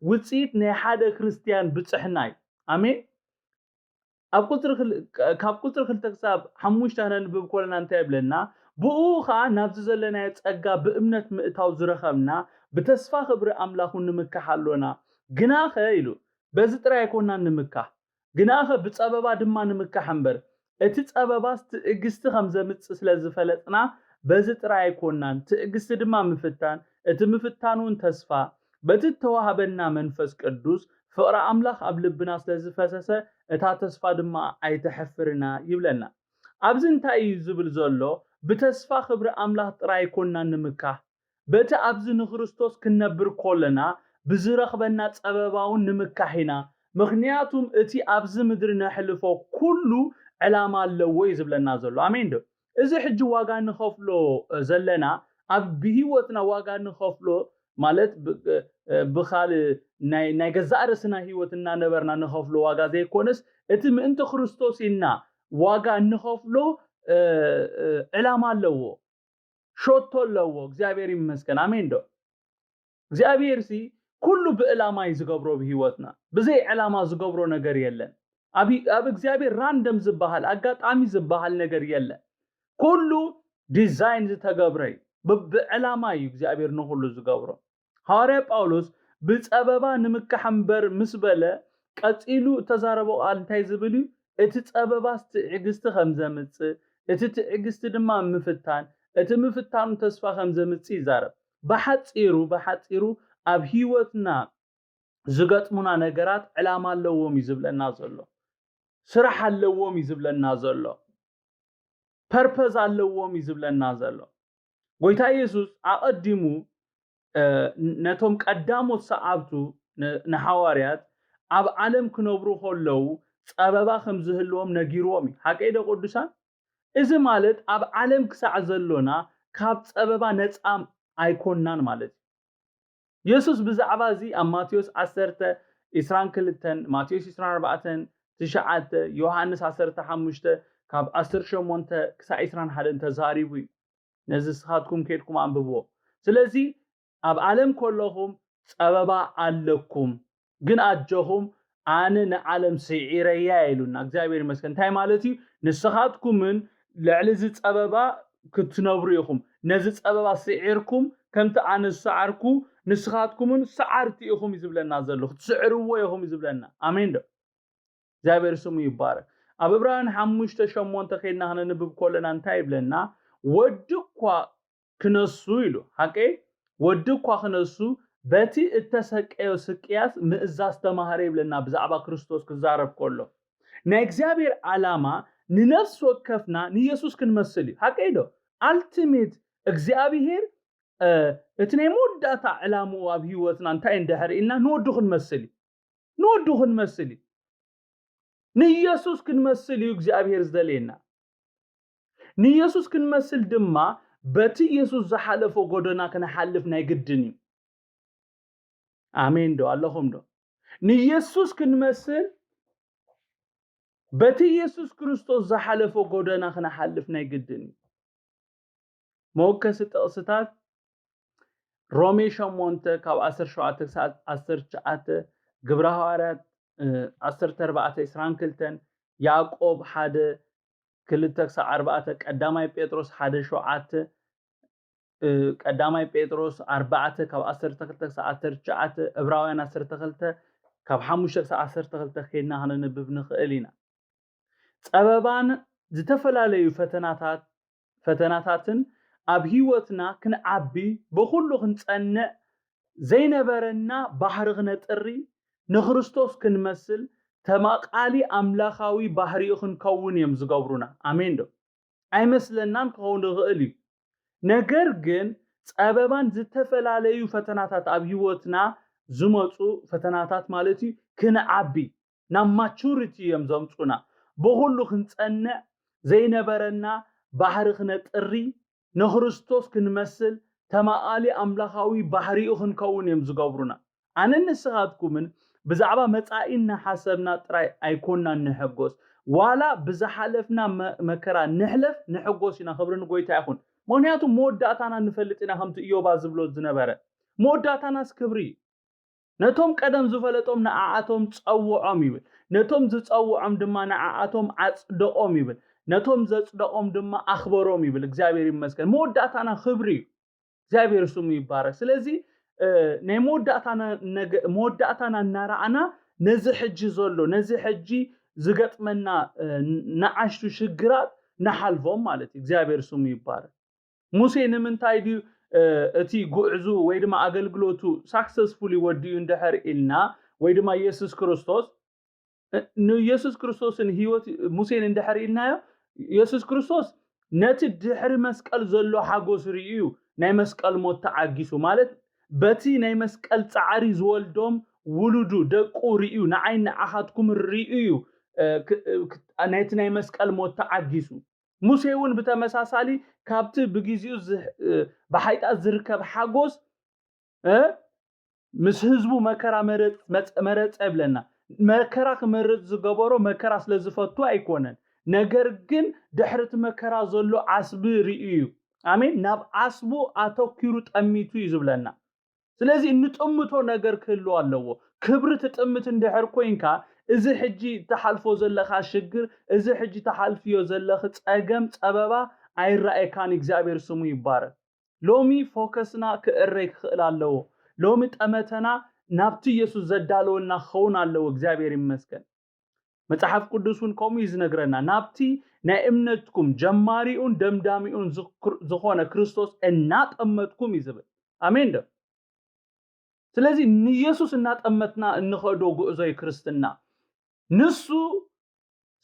ውፅኢት ናይ ሓደ ክርስትያን ብፅሕና እዩ። ኣሜን። ኣብ ቁፅሪ ክል- ካብ ቁፅሪ ክልተ ክሳብ ሓሙሽተ ነንብብ ኮለና እንታይ ይብለና? ብኡ ከዓ ናብዚ ዘለናዮ ፀጋ ብእምነት ምእታው ዝረኸብና ብተስፋ ክብሪ ኣምላኹ ንምካሕ ኣሎና። ግናኸ ኢሉ፣ በዚ ጥራይ ኣይኮናን ንምካሕ፣ ግናኸ ብፀበባ ድማ ንምካሕ እምበር፣ እቲ ፀበባስ ትዕግስቲ ከም ዘምፅእ ስለ ዝፈለጥና፣ በዚ ጥራይ ኣይኮናን። ትዕግስቲ ድማ ምፍታን፣ እቲ ምፍታን እውን ተስፋ፣ በቲ እተዋህበና መንፈስ ቅዱስ ፍቕሪ ኣምላኽ ኣብ ልብና ስለ ዝፈሰሰ፣ እታ ተስፋ ድማ ኣይተሕፍርና ይብለና። ኣብዚ እንታይ እዩ ዝብል ዘሎ? ብተስፋ ክብሪ ኣምላኽ ጥራይ ኣይኮናን ንምካሕ፣ በቲ ኣብዚ ንክርስቶስ ክንነብር ኮለና ብዝረኽበና ጸበባ እውን ንምካሕ ኢና። ምኽንያቱም እቲ ኣብዚ ምድሪ ነሕልፎ ኩሉ ዕላማ ኣለዎ እዩ ዝብለና ዘሎ። ኣሜን ዶ? እዚ ሕጂ ዋጋ ንኸፍሎ ዘለና፣ ኣብ ብህይወትና ዋጋ ንኸፍሎ ማለት ብ- እ፣ ብኻልእ ናይ ናይ ገዛእ ርእስና ህይወት እናነበርና ንኸፍሎ ዋጋ ዘይኮነስ፣ እቲ ምእንቲ ክርስቶስ ኢልና ዋጋ እንኸፍሎ እ፣ እ፣ ዕላማ ኣለዎ፣ ሸቶ ኣለዎ። እግዚኣብሔር ይመስገን። ኣሜን ዶ? እግዚኣብሔር ሲ ኩሉ ብዕላማ እዩ ዝገብሮ። ብህይወትና ብዘይ ዕላማ ዝገብሮ ነገር የለን። ኣብ ኣብ እግዚኣብሔር ራንደም ዝበሃል፣ ኣጋጣሚ ዝበሃል ነገር የለን። ኩሉ ዲዛይን ዝተገብረ እዩ። ብ- ብዕላማ እዩ እግዚኣብሔር ንኹሉ ዝገብሮ። ሃዋርያ ጳውሎስ ብጸበባ ንምካሕ እምበር ምስ በለ፣ ቀጺሉ እተዛረቦ ቃል እንታይ ዝብል እዩ? እቲ ጸበባስ ትዕግስቲ ከም ዘምጽእ፣ እቲ ትዕግስቲ ድማ ምፍታን፣ እቲ ምፍታኑ ተስፋ ከም ዘምጽእ ይዛረብ። ብሓጺሩ ብሓጺሩ ኣብ ህይወትና ዝገጥሙና ነገራት ዕላማ ኣለዎም እዩ ዝብለና ዘሎ። ስራሕ ኣለዎም እዩ ዝብለና ዘሎ። ፐርፐዝ ኣለዎም እዩ ዝብለና ዘሎ። ጎይታ ኢየሱስ ኣቐዲሙ ነቶም ቀዳሞት ሰዓብቱ ንሓዋርያት ኣብ ዓለም ክነብሩ ከለዉ ጸበባ ከም ዝህልዎም ነጊርዎም እዩ። ሓቀይ ዶ ቅዱሳን? እዚ ማለት ኣብ ዓለም ክሳዕ ዘሎና ካብ ጸበባ ነጻ ኣይኮናን ማለት እዩ። የሱስ ብዛዕባ እዚ ኣብ ማቴዎስ ዓሰርተ ዕስራን ክልተን፣ ማቴዎስ ዕስራን ኣርባዕተን ትሽዓተ፣ ዮሃንስ ዓሰርተ ሓሙሽተ ካብ ዓሰርተ ሸሞንተ ክሳዕ ዕስራን ሓደን ተዛሪቡ እዩ። ነዚ ንስኻትኩም ኬድኩም ኣንብብዎ። ስለዚ ኣብ ዓለም ከለኹም ጸበባ ኣለኩም፣ ግን ኣጆኹም ኣነ ንዓለም ስዒረያ ኢሉና። እግዚኣብሔር ይመስገን። እንታይ ማለት እዩ? ንስኻትኩምን ልዕሊ እዚ ጸበባ ክትነብሩ ኢኹም። ነዚ ጸበባ ስዒርኩም ከምቲ ኣነ ዝሰዓርኩ ንስኻትኩምን ሰዓርቲ ኢኹም እዩ ዝብለና ዘሎ። ክትስዕርዎ ኢኹም እዩ ዝብለና። ኣሜን ዶ? እግዚኣብሔር ስሙ ይባረክ። ኣብ ዕብራውያን ሓሙሽተ ሸሞንተ ከይድና ክነንብብ ከለና እንታይ ይብለና? ወዲ እኳ ክነሱ ኢሉ ሓቀይ ወዲ እኳ ክነሱ በቲ እተሰቀዮ ስቅያት ምእዛዝ ተማሃረ ይብለና። ብዛዕባ ክርስቶስ ክዛረብ ከሎ ናይ እግዚኣብሔር ዓላማ ንነፍሲ ወከፍና ንየሱስ ክንመስል እዩ። ሓቀይ ዶ? ኣልቲሜት እግዚኣብሔር እቲ ናይ መወዳእታ ዕላምኡ ኣብ ህይወትና እንታይ እንድሕር ኢልና ንወዱ ክንመስል እዩ። ንወዱ ክንመስል እዩ። ንኢየሱስ ክንመስል እዩ እግዚኣብሔር ዝደልየና። ንኢየሱስ ክንመስል ድማ በቲ ኢየሱስ ዝሓለፎ ጎደና ክንሓልፍ ናይ ግድን እዩ። ኣሜን ዶ ኣለኹም ዶ? ንኢየሱስ ክንመስል በቲ ኢየሱስ ክርስቶስ ዝሓለፎ ጎደና ክንሓልፍ ናይ ግድን እዩ። መወከሲ ጥቕስታት ሮሜ ሸሞንተ ካብ ዓሰርተ ሸውዓተ ክሳብ ዓሰርተ ትሽዓተ፣ ግብረ ሃዋርያት ዓሰርተ ኣርባዕተ ዕስራን ክልተን፣ ያዕቆብ ሓደ ክልተ ክሳብ ኣርባዕተ፣ ቀዳማይ ጴጥሮስ ሓደ ሸውዓተ፣ ቀዳማይ ጴጥሮስ ኣርባዕተ ካብ ዓሰርተ ክልተ ክሳብ ዓሰርተ ትሽዓተ፣ ዕብራውያን ዓሰርተ ክልተ ካብ ሓሙሽተ ክሳብ ዓሰርተ ክልተ ከይድና ከነንብብ ንኽእል ኢና። ጸበባን ዝተፈላለዩ ፈተናታት ፈተናታትን ኣብ ህይወትና ክንዓቢ ብኹሉ ክንጸንዕ ዘይነበረና ባህሪ ክነጥሪ ንክርስቶስ ክንመስል ተማቃሊ ኣምላኻዊ ባህሪኡ ክንከውን እዮም ዝገብሩና። ኣሜን ዶ? ኣይመስለናን ክኸውን ይኽእል እዩ። ነገር ግን ጸበባን ዝተፈላለዩ ፈተናታት ኣብ ህይወትና ዝመፁ ፈተናታት ማለት እዩ ክንዓቢ ናብ ማቹሪቲ እዮም ዘምፁና። ብኹሉ ክንፀንዕ ዘይነበረና ባህሪ ክነጥሪ ንክርስቶስ ክንመስል ተማቓሊ ኣምላኻዊ ባህሪኡ ክንከውን እዮም ዝገብሩና። ኣነን ንስኻትኩምን ብዛዕባ መጻኢ እናሓሰብና ጥራይ ኣይኮናን ንሕጎስ። ዋላ ብዝሓለፍና መከራ ንሕለፍ ንሕጎስ ኢና። ክብሪ ንጎይታ ይኹን። ምኽንያቱ መወዳእታና ንፈልጥ ኢና። ከምቲ እዮባ ዝብሎ ዝነበረ መወዳእታናስ ክብሪ እዩ። ነቶም ቀደም ዝፈለጦም ንዓኣቶም ጸውዖም ይብል። ነቶም ዝጸውዖም ድማ ንዓኣቶም ኣጽደቖም ይብል። ነቶም ዘጽደቖም ድማ ኣኽበሮም ይብል። እግዚኣብሔር ይመስገን። መወዳእታና ክብሪ እዩ። እግዚኣብሔር ስሙ ይባረክ። ስለዚ ናይ መወዳእታና እናረኣና ነዚ ሕጂ ዘሎ ነዚ ሕጂ ዝገጥመና ንዓሽቱ ሽግራት ንሓልፎም ማለት እዩ። እግዚኣብሔር ስሙ ይባረክ። ሙሴ ንምንታይ ድዩ እቲ ጉዕዙ ወይ ድማ ኣገልግሎቱ ሳክሰስፉሊ ወዲኡ እንድሕር ኢልና ወይ ድማ የሱስ ክርስቶስ ንየሱስ ክርስቶስን ህይወት ሙሴን እንድሕር ኢልናዮ የሱስ ክርስቶስ ነቲ ድሕሪ መስቀል ዘሎ ሓጎስ ርእዩ ናይ መስቀል ሞት ተዓጊሱ ማለት በቲ ናይ መስቀል ጻዕሪ ዝወልዶም ውሉዱ ደቁ ርእዩ ንዓይ ንዓኻትኩም ርእዩ እዩ ነቲ ናይ መስቀል ሞት ተዓጊሱ። ሙሴ እውን ብተመሳሳሊ ካብቲ ብግዜኡ ብሓይጣት ዝርከብ ሓጎስ ምስ ህዝቡ መከራ መረጸ ይብለና። መከራ ክመርጽ ዝገበሮ መከራ ስለ ዝፈቱ ኣይኮነን። ነገር ግን ድሕርቲ መከራ ዘሎ ዓስቢ ርእዩ እዩ። ኣሜን። ናብ ዓስቡ ኣተኪሩ ጠሚቱ እዩ ዝብለና። ስለዚ እንጥምቶ ነገር ክህልዎ ኣለዎ። ክብሪ ትጥምት እንድሕር ኮይንካ እዚ ሕጂ እትሓልፎ ዘለኻ ሽግር፣ እዚ ሕጂ ትሓልፍዮ ዘለኺ ጸገም፣ ጸበባ ኣይረኣየካን። እግዚኣብሔር ስሙ ይባረክ። ሎሚ ፎከስና ክእረይ ክኽእል ኣለዎ። ሎሚ ጠመተና ናብቲ ኢየሱስ ዘዳለወልና ክኸውን ኣለዎ። እግዚኣብሔር ይመስገን። መጽሓፍ ቅዱስ እውን ከምኡ እዩ ዝነግረና። ናብቲ ናይ እምነትኩም ጀማሪኡን ደምዳሚኡን ዝኾነ ክርስቶስ እናጠመትኩም እዩ ዝብል። ኣሜን ዶ? ስለዚ ንየሱስ እናጠመትና እንኸዶ ጉዕዞ እዩ ክርስትና። ንሱ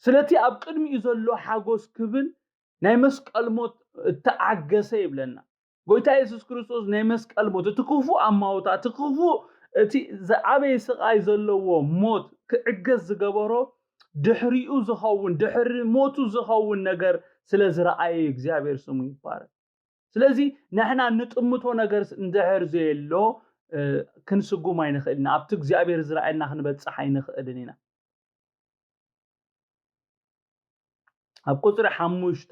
ስለቲ ኣብ ቅድሚኡ ዘሎ ሓጎስ ክብል ናይ መስቀል ሞት እተዓገሰ ይብለና። ጎይታ የሱስ ክርስቶስ ናይ መስቀል ሞት፣ እቲ ክፉእ ኣማውታ፣ እቲ ክፉእ፣ እቲ ዝዓበየ ስቓይ ዘለዎ ሞት ክዕገስ ዝገበሮ፣ ድሕሪኡ ዝኸውን፣ ድሕሪ ሞቱ ዝኸውን ነገር ስለ ዝረኣየ እዩ። እግዚኣብሔር ስሙ ይባረክ። ስለዚ ንሕና ንጥምቶ ነገር እንድሕር ዘየሎ ክንስጉም ኣይንኽእልን፣ ኣብቲ እግዚኣብሔር ዝረኣየና ክንበፅሕ ኣይንኽእልን ኢና። ኣብ ቁፅሪ ሓሙሽተ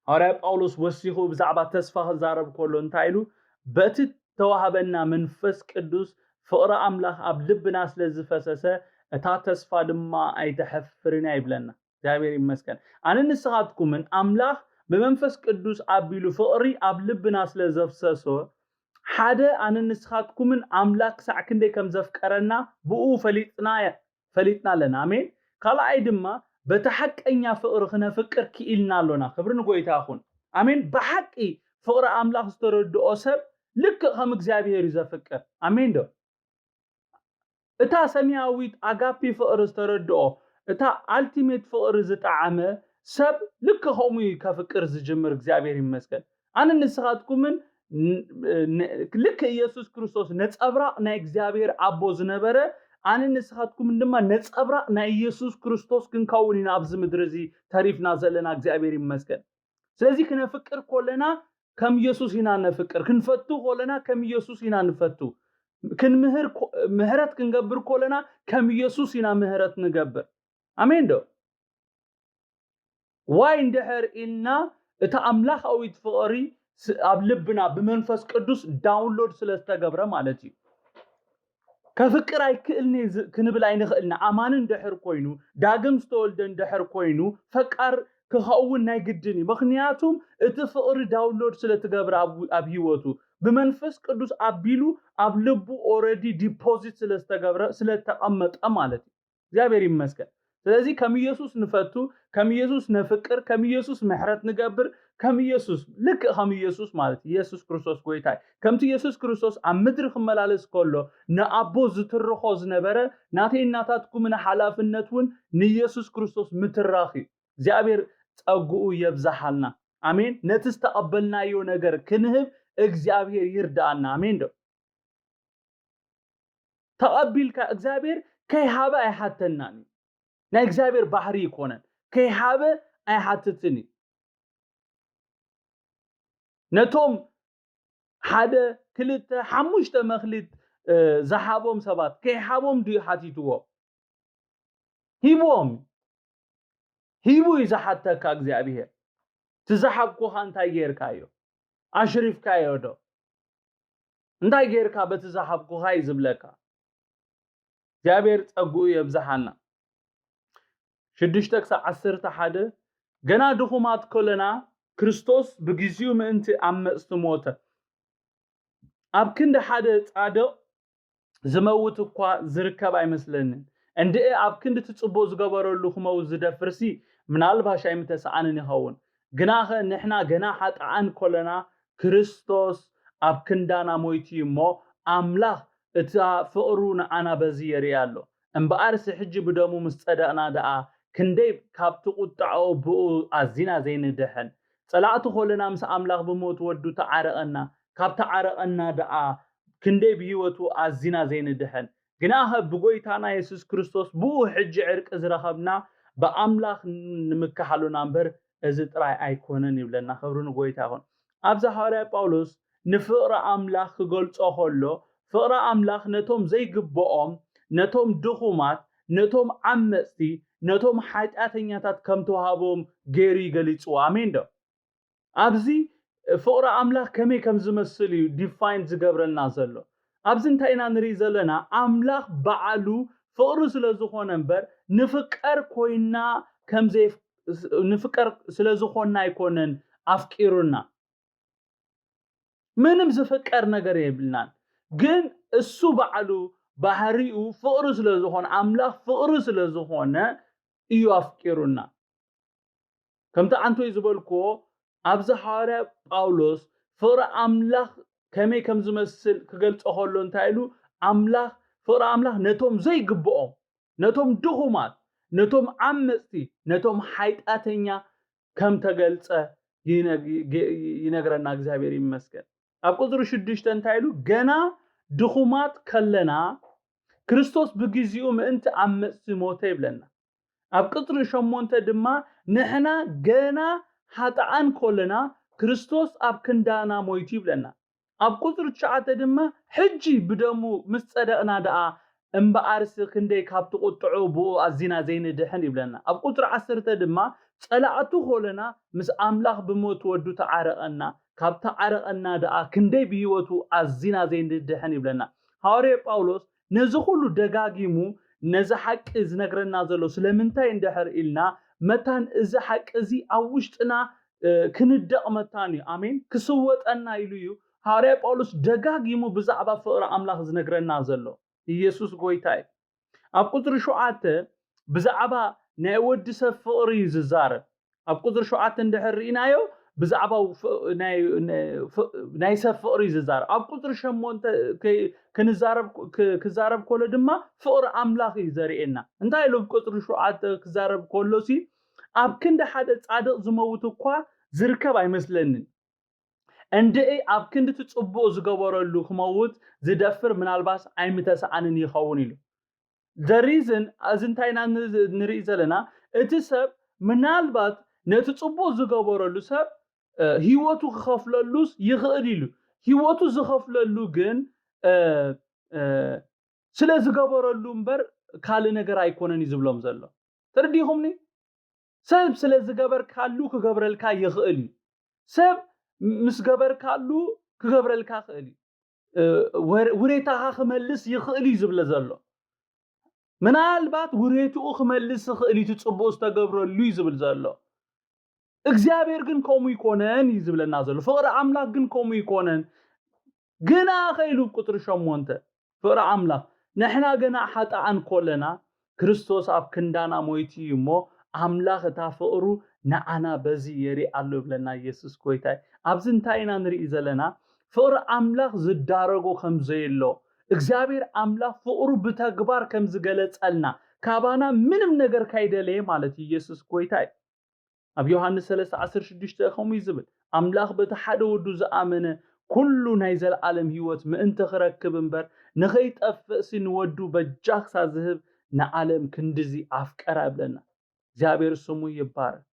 ሃዋርያ ጳውሎስ ወሲኹ ብዛዕባ ተስፋ ክዛረብ ከሎ እንታይ ኢሉ? በቲ ተዋህበና መንፈስ ቅዱስ ፍቕሪ ኣምላኽ ኣብ ልብና ስለ ዝፈሰሰ እታ ተስፋ ድማ ኣይተሐፍርን እያ ይብለና። እግዚኣብሔር ይመስገን። ኣነ ንስኻትኩምን ኣምላኽ ብመንፈስ ቅዱስ ኣቢሉ ፍቕሪ ኣብ ልብና ስለ ዘፍሰሶ ሓደ ኣነ ንስኻትኩምን ኣምላኽ ክሳዕ ክንደይ ከም ዘፍቀረና ብኡ ፈሊጥና ፈሊጥና ኣለና። ኣሜን። ካልኣይ ድማ በቲ ሓቀኛ ፍቕሪ ክነፍቅር ክኢልና ኣሎና። ክብሪ ንጎይታ ይኹን። ኣሜን። ብሓቂ ፍቕሪ ኣምላኽ ዝተረድኦ ሰብ ልክእ ከም እግዚኣብሔር እዩ ዘፍቅር። ኣሜን ዶ? እታ ሰማያዊት ኣጋፒ ፍቕሪ ዝተረድኦ፣ እታ ኣልቲሜት ፍቕሪ ዝጠዓመ ሰብ ልክእ ከምኡ እዩ ከፍቅር ዝጅምር። እግዚኣብሔር ይመስገን። ኣነ ንስኻትኩምን ልክ ኢየሱስ ክርስቶስ ነጸብራቕ ናይ እግዚኣብሔር ኣቦ ዝነበረ ኣነ ንስኻትኩምን ድማ ነጸብራቕ ናይ ኢየሱስ ክርስቶስ ክንከውን ኢና ኣብዚ ምድሪ እዚ ተሪፍና ዘለና። እግዚኣብሔር ይመስገን። ስለዚ ክነፍቅር ኮለና ከም ኢየሱስ ኢና ነፍቅር፣ ክንፈቱ ኮለና ከም ኢየሱስ ኢና ንፈቱ፣ ክንምህር ምሕረት ክንገብር ኮለና ከም ኢየሱስ ኢና ምሕረት ንገብር። ኣሜን ዶ? ዋይ እንድሕር ኢልና እታ ኣምላኻዊት ፍቕሪ ኣብ ልብና ብመንፈስ ቅዱስ ዳውንሎድ ስለ ዝተገብረ ማለት እዩ። ከፍቅር ኣይክእልን ክንብል ኣይንኽእልና። ኣማኒ እንድሕር ኮይኑ፣ ዳግም ዝተወልደ እንድሕር ኮይኑ ፈቃር ክኸውን ናይ ግድን እዩ። ምኽንያቱም እቲ ፍቕሪ ዳውንሎድ ስለ ትገብረ ኣብ ህይወቱ ብመንፈስ ቅዱስ ኣቢሉ ኣብ ልቡ ኦረዲ ዲፖዚት ስለ ዝተገብረ ስለ ተቐመጠ ማለት እዩ። እግዚኣብሔር ይመስገን። ስለዚ ከም ኢየሱስ ንፈቱ፣ ከም ኢየሱስ ነፍቅር፣ ከም ኢየሱስ ምሕረት ንገብር፣ ከም ኢየሱስ ልክእ ከም ኢየሱስ ማለት ኢየሱስ ክርስቶስ ጎይታ እዩ። ከምቲ ኢየሱስ ክርስቶስ ኣብ ምድሪ ክመላለስ ከሎ ንኣቦ ዝትርኾ ዝነበረ ናተይ እናታትኩምን ሓላፍነት እውን ንኢየሱስ ክርስቶስ ምትራኽ እዩ። እግዚኣብሔር ጸግኡ የብዝሓልና። ኣሜን። ነቲ ዝተቐበልናዮ ነገር ክንህብ እግዚኣብሔር ይርዳኣና። ኣሜን ዶ? ተቐቢልካ እግዚኣብሔር ከይሃበ ኣይሓተናን እዩ። ናይ እግዚኣብሔር ባህሪ ይኮነን። ከይሃበ ኣይሓትትን እዩ። ነቶም ሓደ ክልተ ሓሙሽተ መክሊት ዝሃቦም ሰባት ከይሃቦም ድዩ ሓቲትዎ? ሂብዎም። ሂቡ እዩ ዝሓተካ እግዚኣብሔር። ትዝሓብኩኻ እንታይ ጌርካዮ? ኣሽሪፍካዮ ዶ? እንታይ ጌርካ በቲ ዝሃብኩኻ እዩ ዝብለካ። እግዚኣብሔር ጸግኡ የብዝሓና። ሽዱሽተ ክሳብ ዓሰርተ ሓደ ገና ድኹማት ከለና ክርስቶስ ብግዚኡ ምእንቲ ኣብ መጽቲ ሞተ። ኣብ ክንዲ ሓደ ጻድቕ ዝመውት እኳ ዝርከብ ኣይመስለንን። እንድዒ ኣብ ክንዲ እቲ ጽቡቕ ዝገበረሉ ክመውት ዝደፍርሲ ምናልባሽ ኣይምተሰኣንን ይኸውን። ግናኸ ንሕና ገና ሓጥኣን ኮለና ክርስቶስ ኣብ ክንዳና ሞይቱ እዩ እሞ ኣምላኽ እታ ፍቕሩ ንዓና በዚ የርኢ ኣሎ። እምበኣርሲ ሕጂ ብደሙ ምስ ጸደቕና ደኣ ክንደይ ካብቲ ቁጣዖ ብኡ ኣዚና ዘይንድሕን። ጸላእቲ ኮለና ምስ ኣምላኽ ብሞት ወዱ ተዓረቐና። ካብ ተዓረቐና ደኣ ክንደይ ብህይወቱ ኣዚና ዘይንድሕን። ግናኸ ብጎይታና የሱስ ክርስቶስ ብኡ ሕጂ ዕርቂ ዝረኸብና ብኣምላኽ ንምክሓሉና እምበር እዚ ጥራይ ኣይኮነን ይብለና። ክብሪ ንጎይታ ይኹን። ኣብዚ ሃዋርያ ጳውሎስ ንፍቕሪ ኣምላኽ ክገልጾ ከሎ ፍቕሪ ኣምላኽ ነቶም ዘይግብኦም፣ ነቶም ድኹማት፣ ነቶም ዓመጽቲ፣ ነቶም ሓጢኣተኛታት ከም ተዋህቦም ገይሩ ይገሊጽዎ። ኣሜን ዶ? ኣብዚ ፍቕሪ ኣምላኽ ከመይ ከም ዝመስል እዩ ዲፋይን ዝገብረልና ዘሎ። ኣብዚ እንታይ ኢና ንርኢ ዘለና? ኣምላኽ በዓሉ ፍቕሪ ስለ ዝኾነ እምበር ንፍቀር ኮይና ከም ዘይ ንፍቀር ስለ ዝኾንና ኣይኮነን ኣፍቂሩና። ምንም ዝፍቀር ነገር የብልናን። ግን እሱ ባዕሉ ባህሪኡ ፍቕሪ ስለ ዝኾነ ኣምላኽ ፍቕሪ ስለ ዝኾነ እዩ ኣፍቂሩና። ከምቲ ዓንቶይ ዝበልክዎ ኣብዚ ሃዋርያ ጳውሎስ ፍቕሪ ኣምላኽ ከመይ ከም ዝመስል ክገልጾ ከሎ እንታይ ኢሉ ኣምላኽ ፍቕሪ ኣምላኽ ነቶም ዘይግብኦም፣ ነቶም ድኹማት፣ ነቶም ዓመፅቲ፣ ነቶም ሓይጣተኛ ከም ተገልፀ ይነግረና እግዚኣብሔር ይመስገን። ኣብ ቁፅሪ ሽዱሽተ እንታይ ኢሉ? ገና ድኹማት ከለና ክርስቶስ ብግዚኡ ምእንቲ ዓመፅቲ ሞተ ይብለና። ኣብ ቁፅሪ ሸሞንተ ድማ ንሕና ገና ሓጥኣን ከለና ክርስቶስ ኣብ ክንዳና ሞይቱ ይብለና። ኣብ ቁፅሪ ትሽዓተ ድማ ሕጂ ብደሙ ምስ ፀደቕና ደኣ እምበኣርሲ ክንደይ ካብቲ ቁጥዑ ብኡ ኣዚና ዘይንድሕን ይብለና። ኣብ ቁፅሪ ዓሰርተ ድማ ፀላእቱ ከለና ምስ ኣምላኽ ብሞት ወዱ ተዓረቐና፣ ካብ ተዓረቐና ደኣ ክንደይ ብህይወቱ ኣዚና ዘይንድሕን ይብለና። ሃዋርያ ጳውሎስ ነዚ ኩሉ ደጋጊሙ ነዚ ሓቂ ዝነግረና ዘሎ ስለምንታይ እንድሕር ኢልና፣ መታን እዚ ሓቂ እዚ ኣብ ውሽጥና ክንደቕ መታን እዩ። ኣሜን። ክስወጠና ኢሉ እዩ ሃዋርያ ጳውሎስ ደጋጊሙ ብዛዕባ ፍቕሪ ኣምላኽ ዝነግረና ዘሎ። ኢየሱስ ጎይታ እዩ። ኣብ ቁፅሪ ሸውዓተ ብዛዕባ ናይ ወዲ ሰብ ፍቕሪ እዩ ዝዛረብ። ኣብ ቁፅሪ ሸውዓተ እንድሕር ርኢናዮ ብዛዕባ ናይ ሰብ ፍቕሪ እዩ ዝዛረብ። ኣብ ቁፅሪ ሸሞንተ ክዛረብ ከሎ ድማ ፍቕሪ ኣምላኽ እዩ ዘርእየና። እንታይ ኢሉ ኣብ ቁፅሪ ሸውዓተ ክዛረብ ከሎ ሲ ኣብ ክንዲ ሓደ ጻድቕ ዝመውት እኳ ዝርከብ ኣይመስለንን። እንድዒ ኣብ ክንዲ እቲ ጽቡቕ ዝገበረሉ ክመውት ዝደፍር ምናልባት ኣይምተሰኣንን ይኸውን ኢሉ። ዘሪዝን እዚ እንታይ ኢና ንርኢ ዘለና? እቲ ሰብ ምናልባት ነቲ ጽቡቕ ዝገበረሉ ሰብ ህይወቱ ክኸፍለሉስ ይኽእል ኢሉ። ህይወቱ ዝኸፍለሉ ግን ስለ ዝገበረሉ እምበር ካልእ ነገር ኣይኮነን እዩ ዝብሎም ዘሎ። ተረዲኹምኒ? ሰብ ስለ ዝገበርካሉ ክገብረልካ ይኽእል እዩ። ሰብ ምስ ገበርካሉ ክገብረልካ ይኽእል እዩ። ውሬታኻ ክመልስ ይኽእል እዩ ዝብለ ዘሎ። ምናልባት ውሬትኡ ክመልስ ይኽእል እዩ፣ እቲ ጽቡቕ ዝተገብረሉ እዩ ዝብል ዘሎ። እግዚኣብሔር ግን ከምኡ ይኮነን እዩ ዝብለና ዘሎ። ፍቕሪ ኣምላኽ ግን ከምኡ ይኮነን። ግና ከኢሉ ቁፅሪ ሸሞንተ ፍቕሪ ኣምላኽ ንሕና ገና ሓጥኣን ኮለና ክርስቶስ ኣብ ክንዳና ሞይቱ እዩ እሞ ኣምላኽ እታ ፍቕሩ ንዓና በዚ የርኢ ኣሎ ይብለና ኢየሱስ ጎይታይ። ኣብዚ እንታይ ኢና ንርኢ ዘለና? ፍቕሪ ኣምላኽ ዝዳረጎ ከም ዘየሎ፣ እግዚኣብሔር ኣምላኽ ፍቕሩ ብተግባር ከም ዝገለጸልና፣ ካባና ምንም ነገር ካይደለየ ማለት እዩ። ኢየሱስ ጎይታይ። ኣብ ዮሃንስ ሰለስተ ዓሰርተ ሽዱሽተ ከምኡ እዩ ዝብል፣ ኣምላኽ በቲ ሓደ ወዱ ዝኣመነ ኩሉ ናይ ዘለኣለም ህይወት ምእንቲ ክረክብ እምበር ንኸይጠፍእሲ ንወዱ በጃ ክሳብ ዝህብ ንዓለም ክንድዚ ኣፍቀራ ይብለና። እግዚኣብሔር ስሙ ይባረክ።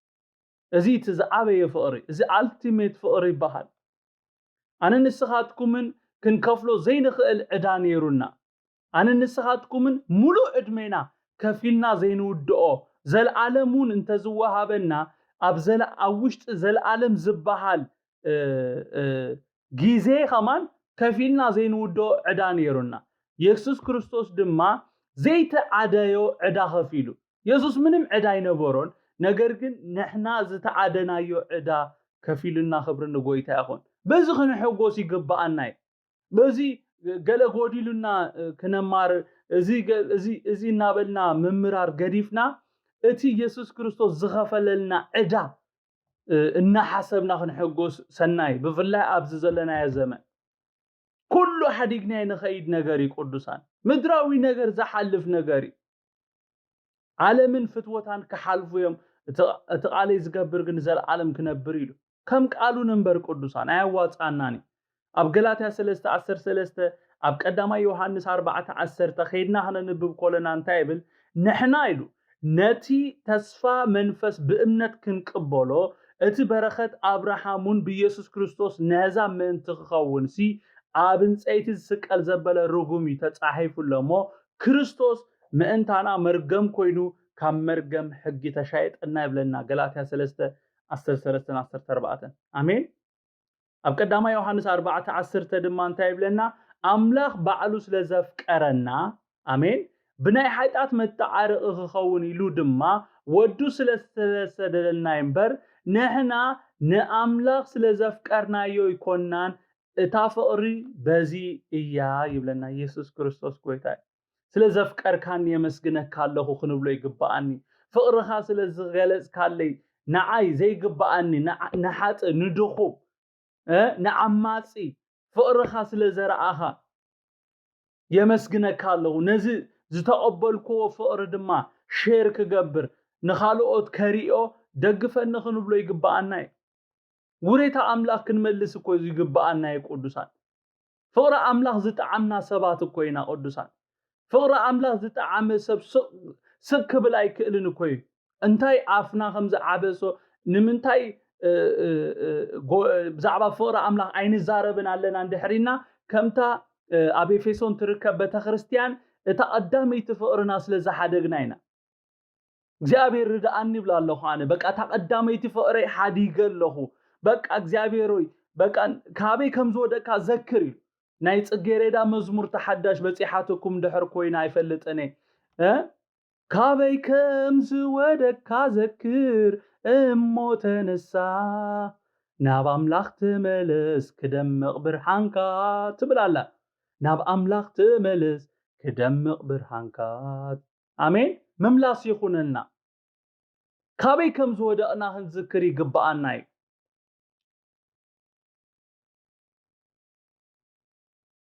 እዚ እቲ ዝዓበየ ፍቕሪ፣ እዚ ኣልቲሜት ፍቕሪ ይበሃል። ኣነ ንስኻትኩምን ክንከፍሎ ዘይንኽእል ዕዳ ነይሩና። ኣነ ንስኻትኩምን ሙሉእ ዕድሜና ከፊልና ዘይንውድኦ፣ ዘለኣለም እውን እንተዝወሃበና፣ ኣብ ዘለ-፣ ኣብ ውሽጢ ዘለኣለም ዝበሃል፣ እ፣ እ፣ ግዜ ኸማን ከፊልና ዘይንውድኦ ዕዳ ነይሩና። የሱስ ክርስቶስ ድማ ዘይተዓደዮ ዕዳ ኸፊሉ። የሱስ ምንም ዕዳ ኣይነበሮን፣ ነገር ግን ንሕና ዝተዓደናዮ ዕዳ ከፊሉና። ክብሪ ንጎይታ ይኹን። በዚ ክንሕጎስ ይግብኣና እዩ። በዚ ገለ ጎዲሉና፣ እ፣ ክነማርር፣ እዚ ገ-፣ እዚ፣ እዚ እናበልና ምምራር ገዲፍና፣ እቲ የሱስ ክርስቶስ ዝኸፈለልና ዕዳ፣ እ፣ እናሓሰብና ክንሕጎስ ሰናይ፣ ብፍላይ ኣብዚ ዘለናዮ ዘመን። ኩሉ ሓዲግናዮ ንኸይድ ነገር እዩ ቅዱሳን። ምድራዊ ነገር ዝሓልፍ ነገር እዩ። ዓለምን ፍትወታን ክሓልፉ እዮም፣ እቲ፣ እቲ ቃለይ ዝገብር ግን ንዘለዓለም ክነብር ኢሉ። ከም ቃሉ ንንበር ቅዱሳን፣ ኣያዋጽኣናን እዩ። ኣብ ገላትያ ሰለስተ ዓሰርተ ሰለስተ፣ ኣብ ቀዳማይ ዮሃንስ ኣርባዕተ ዓሰርተ ከይድና ክነንብብ ከለና እንታይ ይብል? ንሕና ኢሉ፣ ነቲ ተስፋ መንፈስ ብእምነት ክንቅበሎ፣ እቲ በረኸት ኣብርሃም እውን ብየሱስ ክርስቶስ ነህዛብ ምእንቲ ክኸውን ሲ፣ ኣብ ዕንጸይቲ ዝስቀል ዘበለ ርጉም እዩ ተጻሒፉ ኣሎ እሞ፣ ክርስቶስ ምእንታና መርገም ኮይኑ ካብ መርገም ሕጊ ተሻየጠና ይብለና። ገላትያ ሰለስተ ዓሰርተ ሰለስተ ዓሰርተ ኣርባዕተ። ኣሜን። ኣብ ቀዳማይ ዮሃንስ ኣርባዕተ ዓሰርተ ድማ እንታይ ይብለና? ኣምላኽ ባዕሉ ስለ ዘፍቀረና፣ ኣሜን፣ ብናይ ሓጢኣት መተዓረቒ ክኸውን ኢሉ ድማ ወዱ ስለ ዝተሰደደልና እምበር፣ ንሕና ንኣምላኽ ስለ ዘፍቀርናዮ ኣይኮንናን፣ እታ ፍቕሪ በዚ እያ ይብለና። ኢየሱስ ክርስቶስ ጎይታ እዩ። ስለ ዘፍቀርካኒ የመስግነካ ኣለኹ ክንብሎ ይግብኣኒ። ፍቕርኻ ስለ ዝገለጽካለይ ንዓይ ዘይግብኣኒ፣ ንዓ-፣ ንሓጥእ፣ ንድኹም፣ እ፣ ንዓማጺ ፍቕርኻ ስለ ዘርኣኻ የመስግነካ ኣለኹ። ነዚ ዝተቐበልክዎ ፍቕሪ ድማ ሼር ክገብር፣ ንኻልኦት ከሪኦ፣ ደግፈኒ ክንብሎ ይግብኣና እዩ። ውሬታ ኣምላኽ ክንመልስ እኮ እዩ ይግብኣና እዩ ቅዱሳን። ፍቕሪ ኣምላኽ ዝጠዓምና ሰባት እኮ ኢና ቅዱሳን። ፍቕሪ ኣምላኽ ዝጠዓመ ሰብ ስቕ ክብል ኣይክእልን እኮ እዩ። እንታይ ኣፍና ከም ዝዓበሶ፣ ንምንታይ ብዛዕባ ፍቕሪ ኣምላኽ ኣይንዛረብን ኣለና እንድሕሪና፣ ከምታ ኣብ ኤፌሶን ትርከብ ቤተክርስትያን እታ ቀዳመይቲ ፍቕርና ስለ ዝሓደግና ኢና። እግዚኣብሔር ርድኣኒ ይብላ ኣለኹ ኣነ። በቃ እታ ቀዳመይቲ ፍቕረይ ሓዲገ ኣለኹ። በቃ እግዚኣብሔር ሆይ፣ በቃ ካበይ ከም ዝወደቅካ ዘክር ኢሉ። ናይ ጽጌሬዳ መዝሙር ተሓዳሽ በጺሓትኩም ድሕር ኮይና ኣይፈልጥን እየ። እ? ካበይ ከም ዝወደቅካ ዘክር እሞ ተነሳ፣ ናብ ኣምላኽ ተመለስ ክደምቕ ብርሃንካ ትብል ኣላ። ናብ ኣምላኽ ተመለስ ክደምቕ ብርሃንካ። ኣሜን። ምምላስ ይኹነልና። ካበይ ከም ዝወደቕና ክንዝክር ይግብኣና እዩ።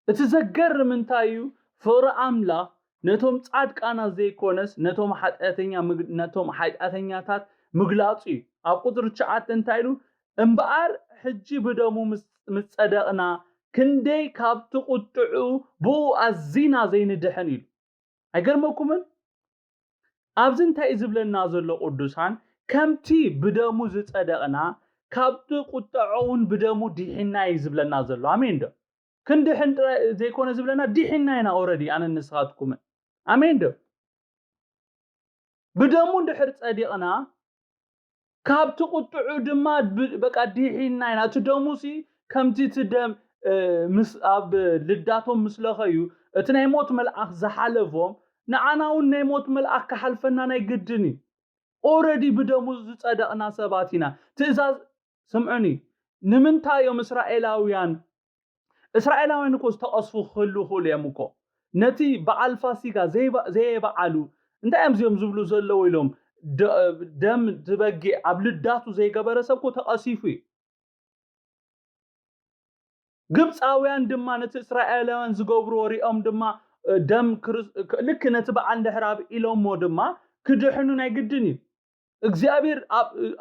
እቲ ዘገርም እንታይ እዩ? ፍቕሪ ኣምላኽ ነቶም ጻድቃናት ዘይኮነስ ነቶም ሓጢኣተኛ ነቶም ሓጢኣተኛታት ምግላጹ እዩ። ኣብ ቁጽሪ ትሽዓተ እንታይ ኢሉ? እምበኣር ሕጂ ብደሙ ምስ ጸደቕና ክንደይ ካብቲ ቁጥዑ ብኡ ኣዚና ዘይንድሕን ኢሉ። ኣይገርመኩምን? ኣብዚ እንታይ እዩ ዝብለና ዘሎ ቅዱሳን? ከምቲ ብደሙ ዝጸደቕና ካብቲ ቁጠዖ እውን ብደሙ ዲሒና እዩ ዝብለና ዘሎ። ኣሜን ዶ? ክንድሕን ጥራይ ዘይኮነ ዝብለና፣ ዲሒና ኢና ኦረዲ ኣነ ንስኻትኩምን። ኣሜን ዶ? ብደሙ እንድሕር ጸዲቕና ካብቲ ቁጥዑ ድማ በቃ ዲሒና ኢና። እቲ ደሙሲ ከምቲ እቲ ደም ኣብ ልዳቶም ምስለኸዩ እቲ ናይ ሞት መልኣኽ ዝሓለፎም ንዓና እውን ናይ ሞት መልኣኽ ክሓልፈና ናይ ግድን እዩ። ኦረዲ ብደሙ ዝጸደቕና ሰባት ኢና። ትእዛዝ ስምዑኒ፣ ንምንታይ እዮም እስራኤላውያን እስራኤላውያን እኮ ዝተቐስፉ ክህሉ ይኽእሉ እዮም እኮ። ነቲ በዓል ፋሲጋ ዘየበዓሉ እንታይ እዮም እዚኦም ዝብሉ ዘለዉ ኢሎም ደም ትበጊዕ ኣብ ልዳቱ ዘይገበረ ሰብ እኮ ተቐሲፉ እዩ። ግብፃውያን ድማ ነቲ እስራኤላውያን ዝገብርዎ ሪኦም ድማ ደም ልክ ነቲ በዓል እንድሕር ኣብዒሎሞ ድማ ክድሕኑ ናይ ግድን እዩ። እግዚኣብሔር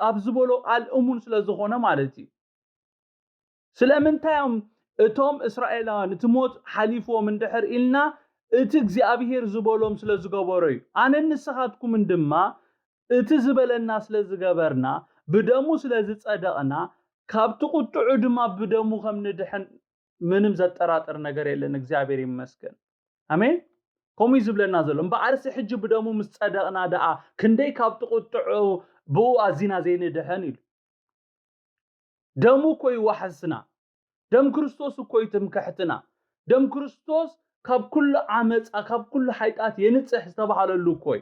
ኣብ ዝበሎ ቃል እሙን ስለ ዝኾነ ማለት እዩ። ስለምንታይ እዮም እቶም እስራኤላውያን እቲ ሞት ሓሊፍዎም እንድሕር ኢልና፣ እቲ እግዚኣብሔር ዝበሎም ስለ ዝገበሮ እዩ። ኣነን ንስኻትኩምን ድማ እቲ ዝበለና ስለ ዝገበርና፣ ብደሙ ስለ ዝጸደቕና፣ ካብቲ ቁጥዑ ድማ ብደሙ ከም ንድሕን ምንም ዘጠራጥር ነገር የለን። እግዚኣብሔር ይመስገን። ኣሜን። ከምኡ እዩ ዝብለና ዘሎ። እምበኣርሲ ሕጂ ብደሙ ምስ ጸደቕና ደኣ ክንደይ ካብቲ ቁጥዑ ብኡ ኣዚና ዘይንድሕን ኢሉ። ደሙ እኮ እዩ ዋሕስና። ደም ክርስቶስ እኮ እዩ ትምክሕትና። ደም ክርስቶስ ካብ ኩሉ ዓመፃ ካብ ኩሉ ሓይጣት የንፅሕ ዝተባሃለሉ እኮ እዩ።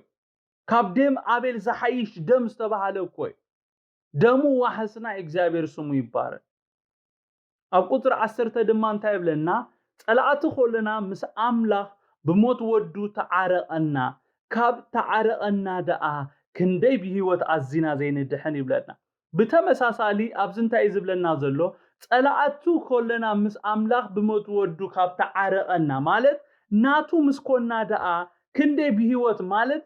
ካብ ደም ኣቤል ዝሓይሽ ደም ዝተባሃለ እኮ እዩ። ደሙ ዋሕስና እዩ። እግዚኣብሔር ስሙ ይባረክ። ኣብ ቁፅሪ ዓሰርተ ድማ እንታይ ይብለና? ፀላእቲ ኮለና ምስ ኣምላኽ ብሞት ወዱ ተዓረቐና፣ ካብ ተዓረቐና ደኣ ክንደይ ብህይወት ኣዚና ዘይንድሕን ይብለና። ብተመሳሳሊ ኣብዚ እንታይ እዩ ዝብለና ዘሎ? ፀላእቱ ኮለና ምስ ኣምላኽ ብሞት ወዱ ካብ ተዓረቐና ማለት ናቱ ምስ ኮና ደኣ ክንደይ ብህይወት ማለት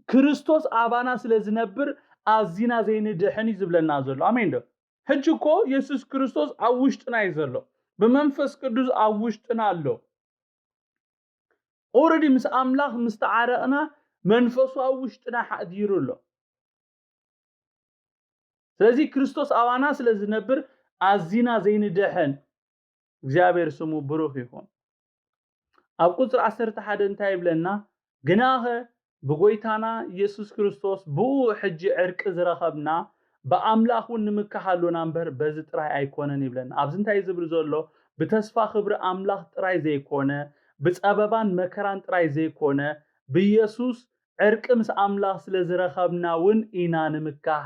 ክርስቶስ ኣባና ስለ ዝነብር ኣዚና ዘይንድሕን እዩ ዝብለና ዘሎ። ኣሜን ዶ? ሕጂ እኮ የሱስ ክርስቶስ ኣብ ውሽጥና እዩ ዘሎ። ብመንፈስ ቅዱስ ኣብ ውሽጥና ኣሎ። ኦረዲ ምስ ኣምላኽ ምስ ተዓረቕና መንፈሱ ኣብ ውሽጥና ሓዲሩ ኣሎ። ስለዚ ክርስቶስ ኣባና ስለ ዝነብር ኣዚና ዘይንደሐን እግዚኣብሔር ስሙ ብሩኽ ይኹን። ኣብ ቁፅሪ ዓሰርተ ሓደ እንታይ ይብለና? ግናኸ ብጎይታና ኢየሱስ ክርስቶስ ብኡ ሕጂ ዕርቂ ዝረኸብና ብኣምላኽ እውን ንምካህ ኣሎና እምበር በዚ ጥራይ ኣይኮነን ይብለና። ኣብዚ እንታይ ዝብል ዘሎ? ብተስፋ ክብሪ ኣምላኽ ጥራይ ዘይኮነ ብፀበባን መከራን ጥራይ ዘይኮነ ብኢየሱስ ዕርቂ ምስ ኣምላኽ ስለ ዝረኸብና እውን ኢና ንምካህ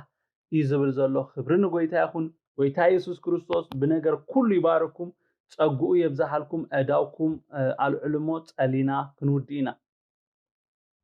እዩ ዝብል ዘሎ። ክብሪ ንጎይታ ይኹን። ጎይታ ኢየሱስ ክርስቶስ ብነገር ኩሉ ይባርኩም፣ ጸግኡ የብዝሃልኩም፣ ዕዳውኩም ኣልዕሉ እሞ ጸሊና ክንውዲ ኢና።